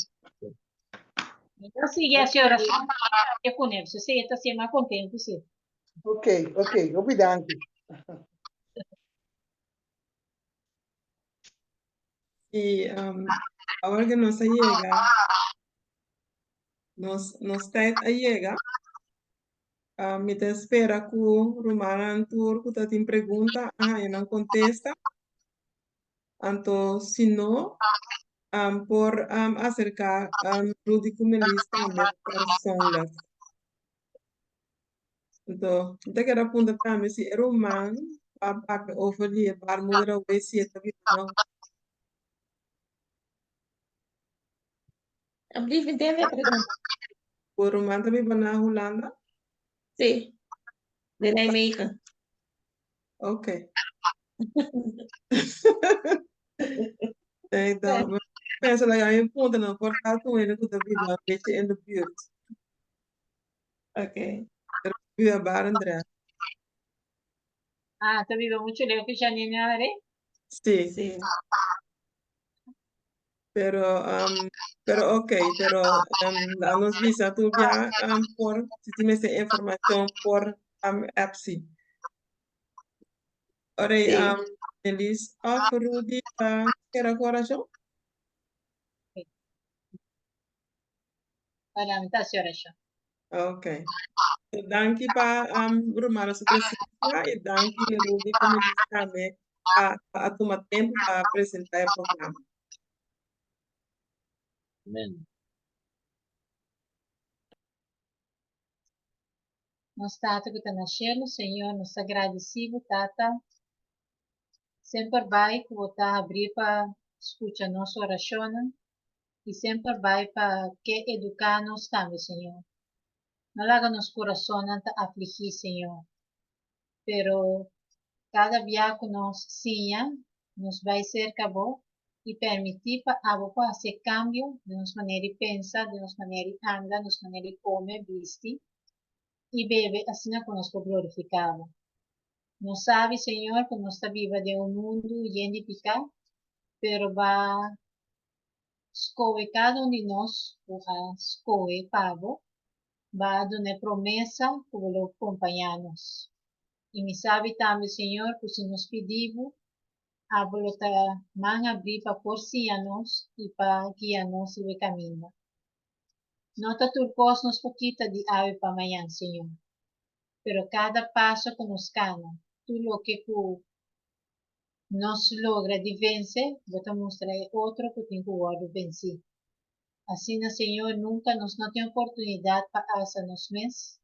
Mi ta sigui hasi orashon papia kuné, si esei e ta hasié mas kontentu si. Ok, ok, hopi danki. Y um, awor que nos a yega, nos, nos tijd a yega. Uh, mi ta espera ku rumannan tur ku ta tin pregunta a haña nan kontesta. Anto si no, um, por um, aserká um, Rudy ku Melis tambe persoonlijk. Anto, mi ta kere apunta tambe si e ruman a papia over di e baarmoeder awey si e ta biba na Alsjeblieft, mi tende e pregunta. Bo ruman ta biba na Hulanda? Sí, de Nijmegen. Ok. Nee, dan, mi pensa laga mi punta no por ta ku hende ku ta biba un beetje in de buurt. Ok. Pero biba Barendrecht. Ah, ta biba mucho leu ku Janine Are? Sí. Sí. Pero, um, pero ok, pero um, la nos bisa tur bia um, por, si ti mester informacion por um, app sí. Ora, Sí. um, Elis of Rudy ta kera ku oracion? Para mi ta hasi orashon. Ok. Danki pa um, Romano su presencia y danki Rudy ku Melis tambe a, a tuma tempo pa presenta e programa. Amen. Nos Tata ku ta na shelu, Señor, nos ta gradisí bo, Tata, semper bai ku bo ta habrí pa skucha nos orashonnan i semper bai pa ke eduká nos tambe, Señor. No laga nos kurasonnan ta afligí, Señor, pero kada bia ku nos siña, nos bai serka bo i permití pa abo por hasi e kambio den nos manera di pensa, den nos manera di anda, nos manera di kome, bisti i bebe asina ku nos por glorifiká bo. Nos sabi, Señor, ku nos ta biba den un mundu yen di piká, pero ba skohe kada un di nos ku a skohe pa bo, ba a duna e promesa ku bo lo kompañá nos. I mi sabi tambe, Señor, ku si nos pidi bo, abo lo ta man abrí pa por siña nos i pa guia nos riba e kaminda. No ta tur kos nos por kita di awe pa mañan, Señor, pero kada paso ku nos kana, tur loke ku nos logra di vense, bo ta mustra e otro ku tin ku wòrdu vensí. Asina, Señor, nunka nos no tin oportunidat pa alsa nos mes,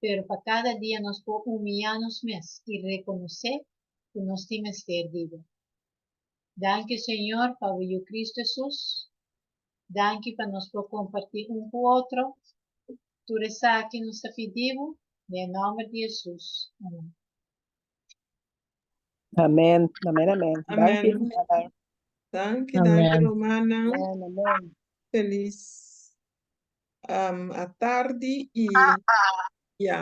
pero pa kada dia nos por humiyá nos mes i rekonosé ku nos tin mester di bo. Danki, Señor, pa bo Yu Kristu Hesus. Danki pa nos por kompartí un ku otro. Tur esaki nos ta pidi bo den nòmber di Hesus. Amèn. Amèn, amèn, amèn. Amèn. Danki, rumannan. Danki, danki, Amèn. rumannan. Amèn, amèn. Felis um, atardi i ya.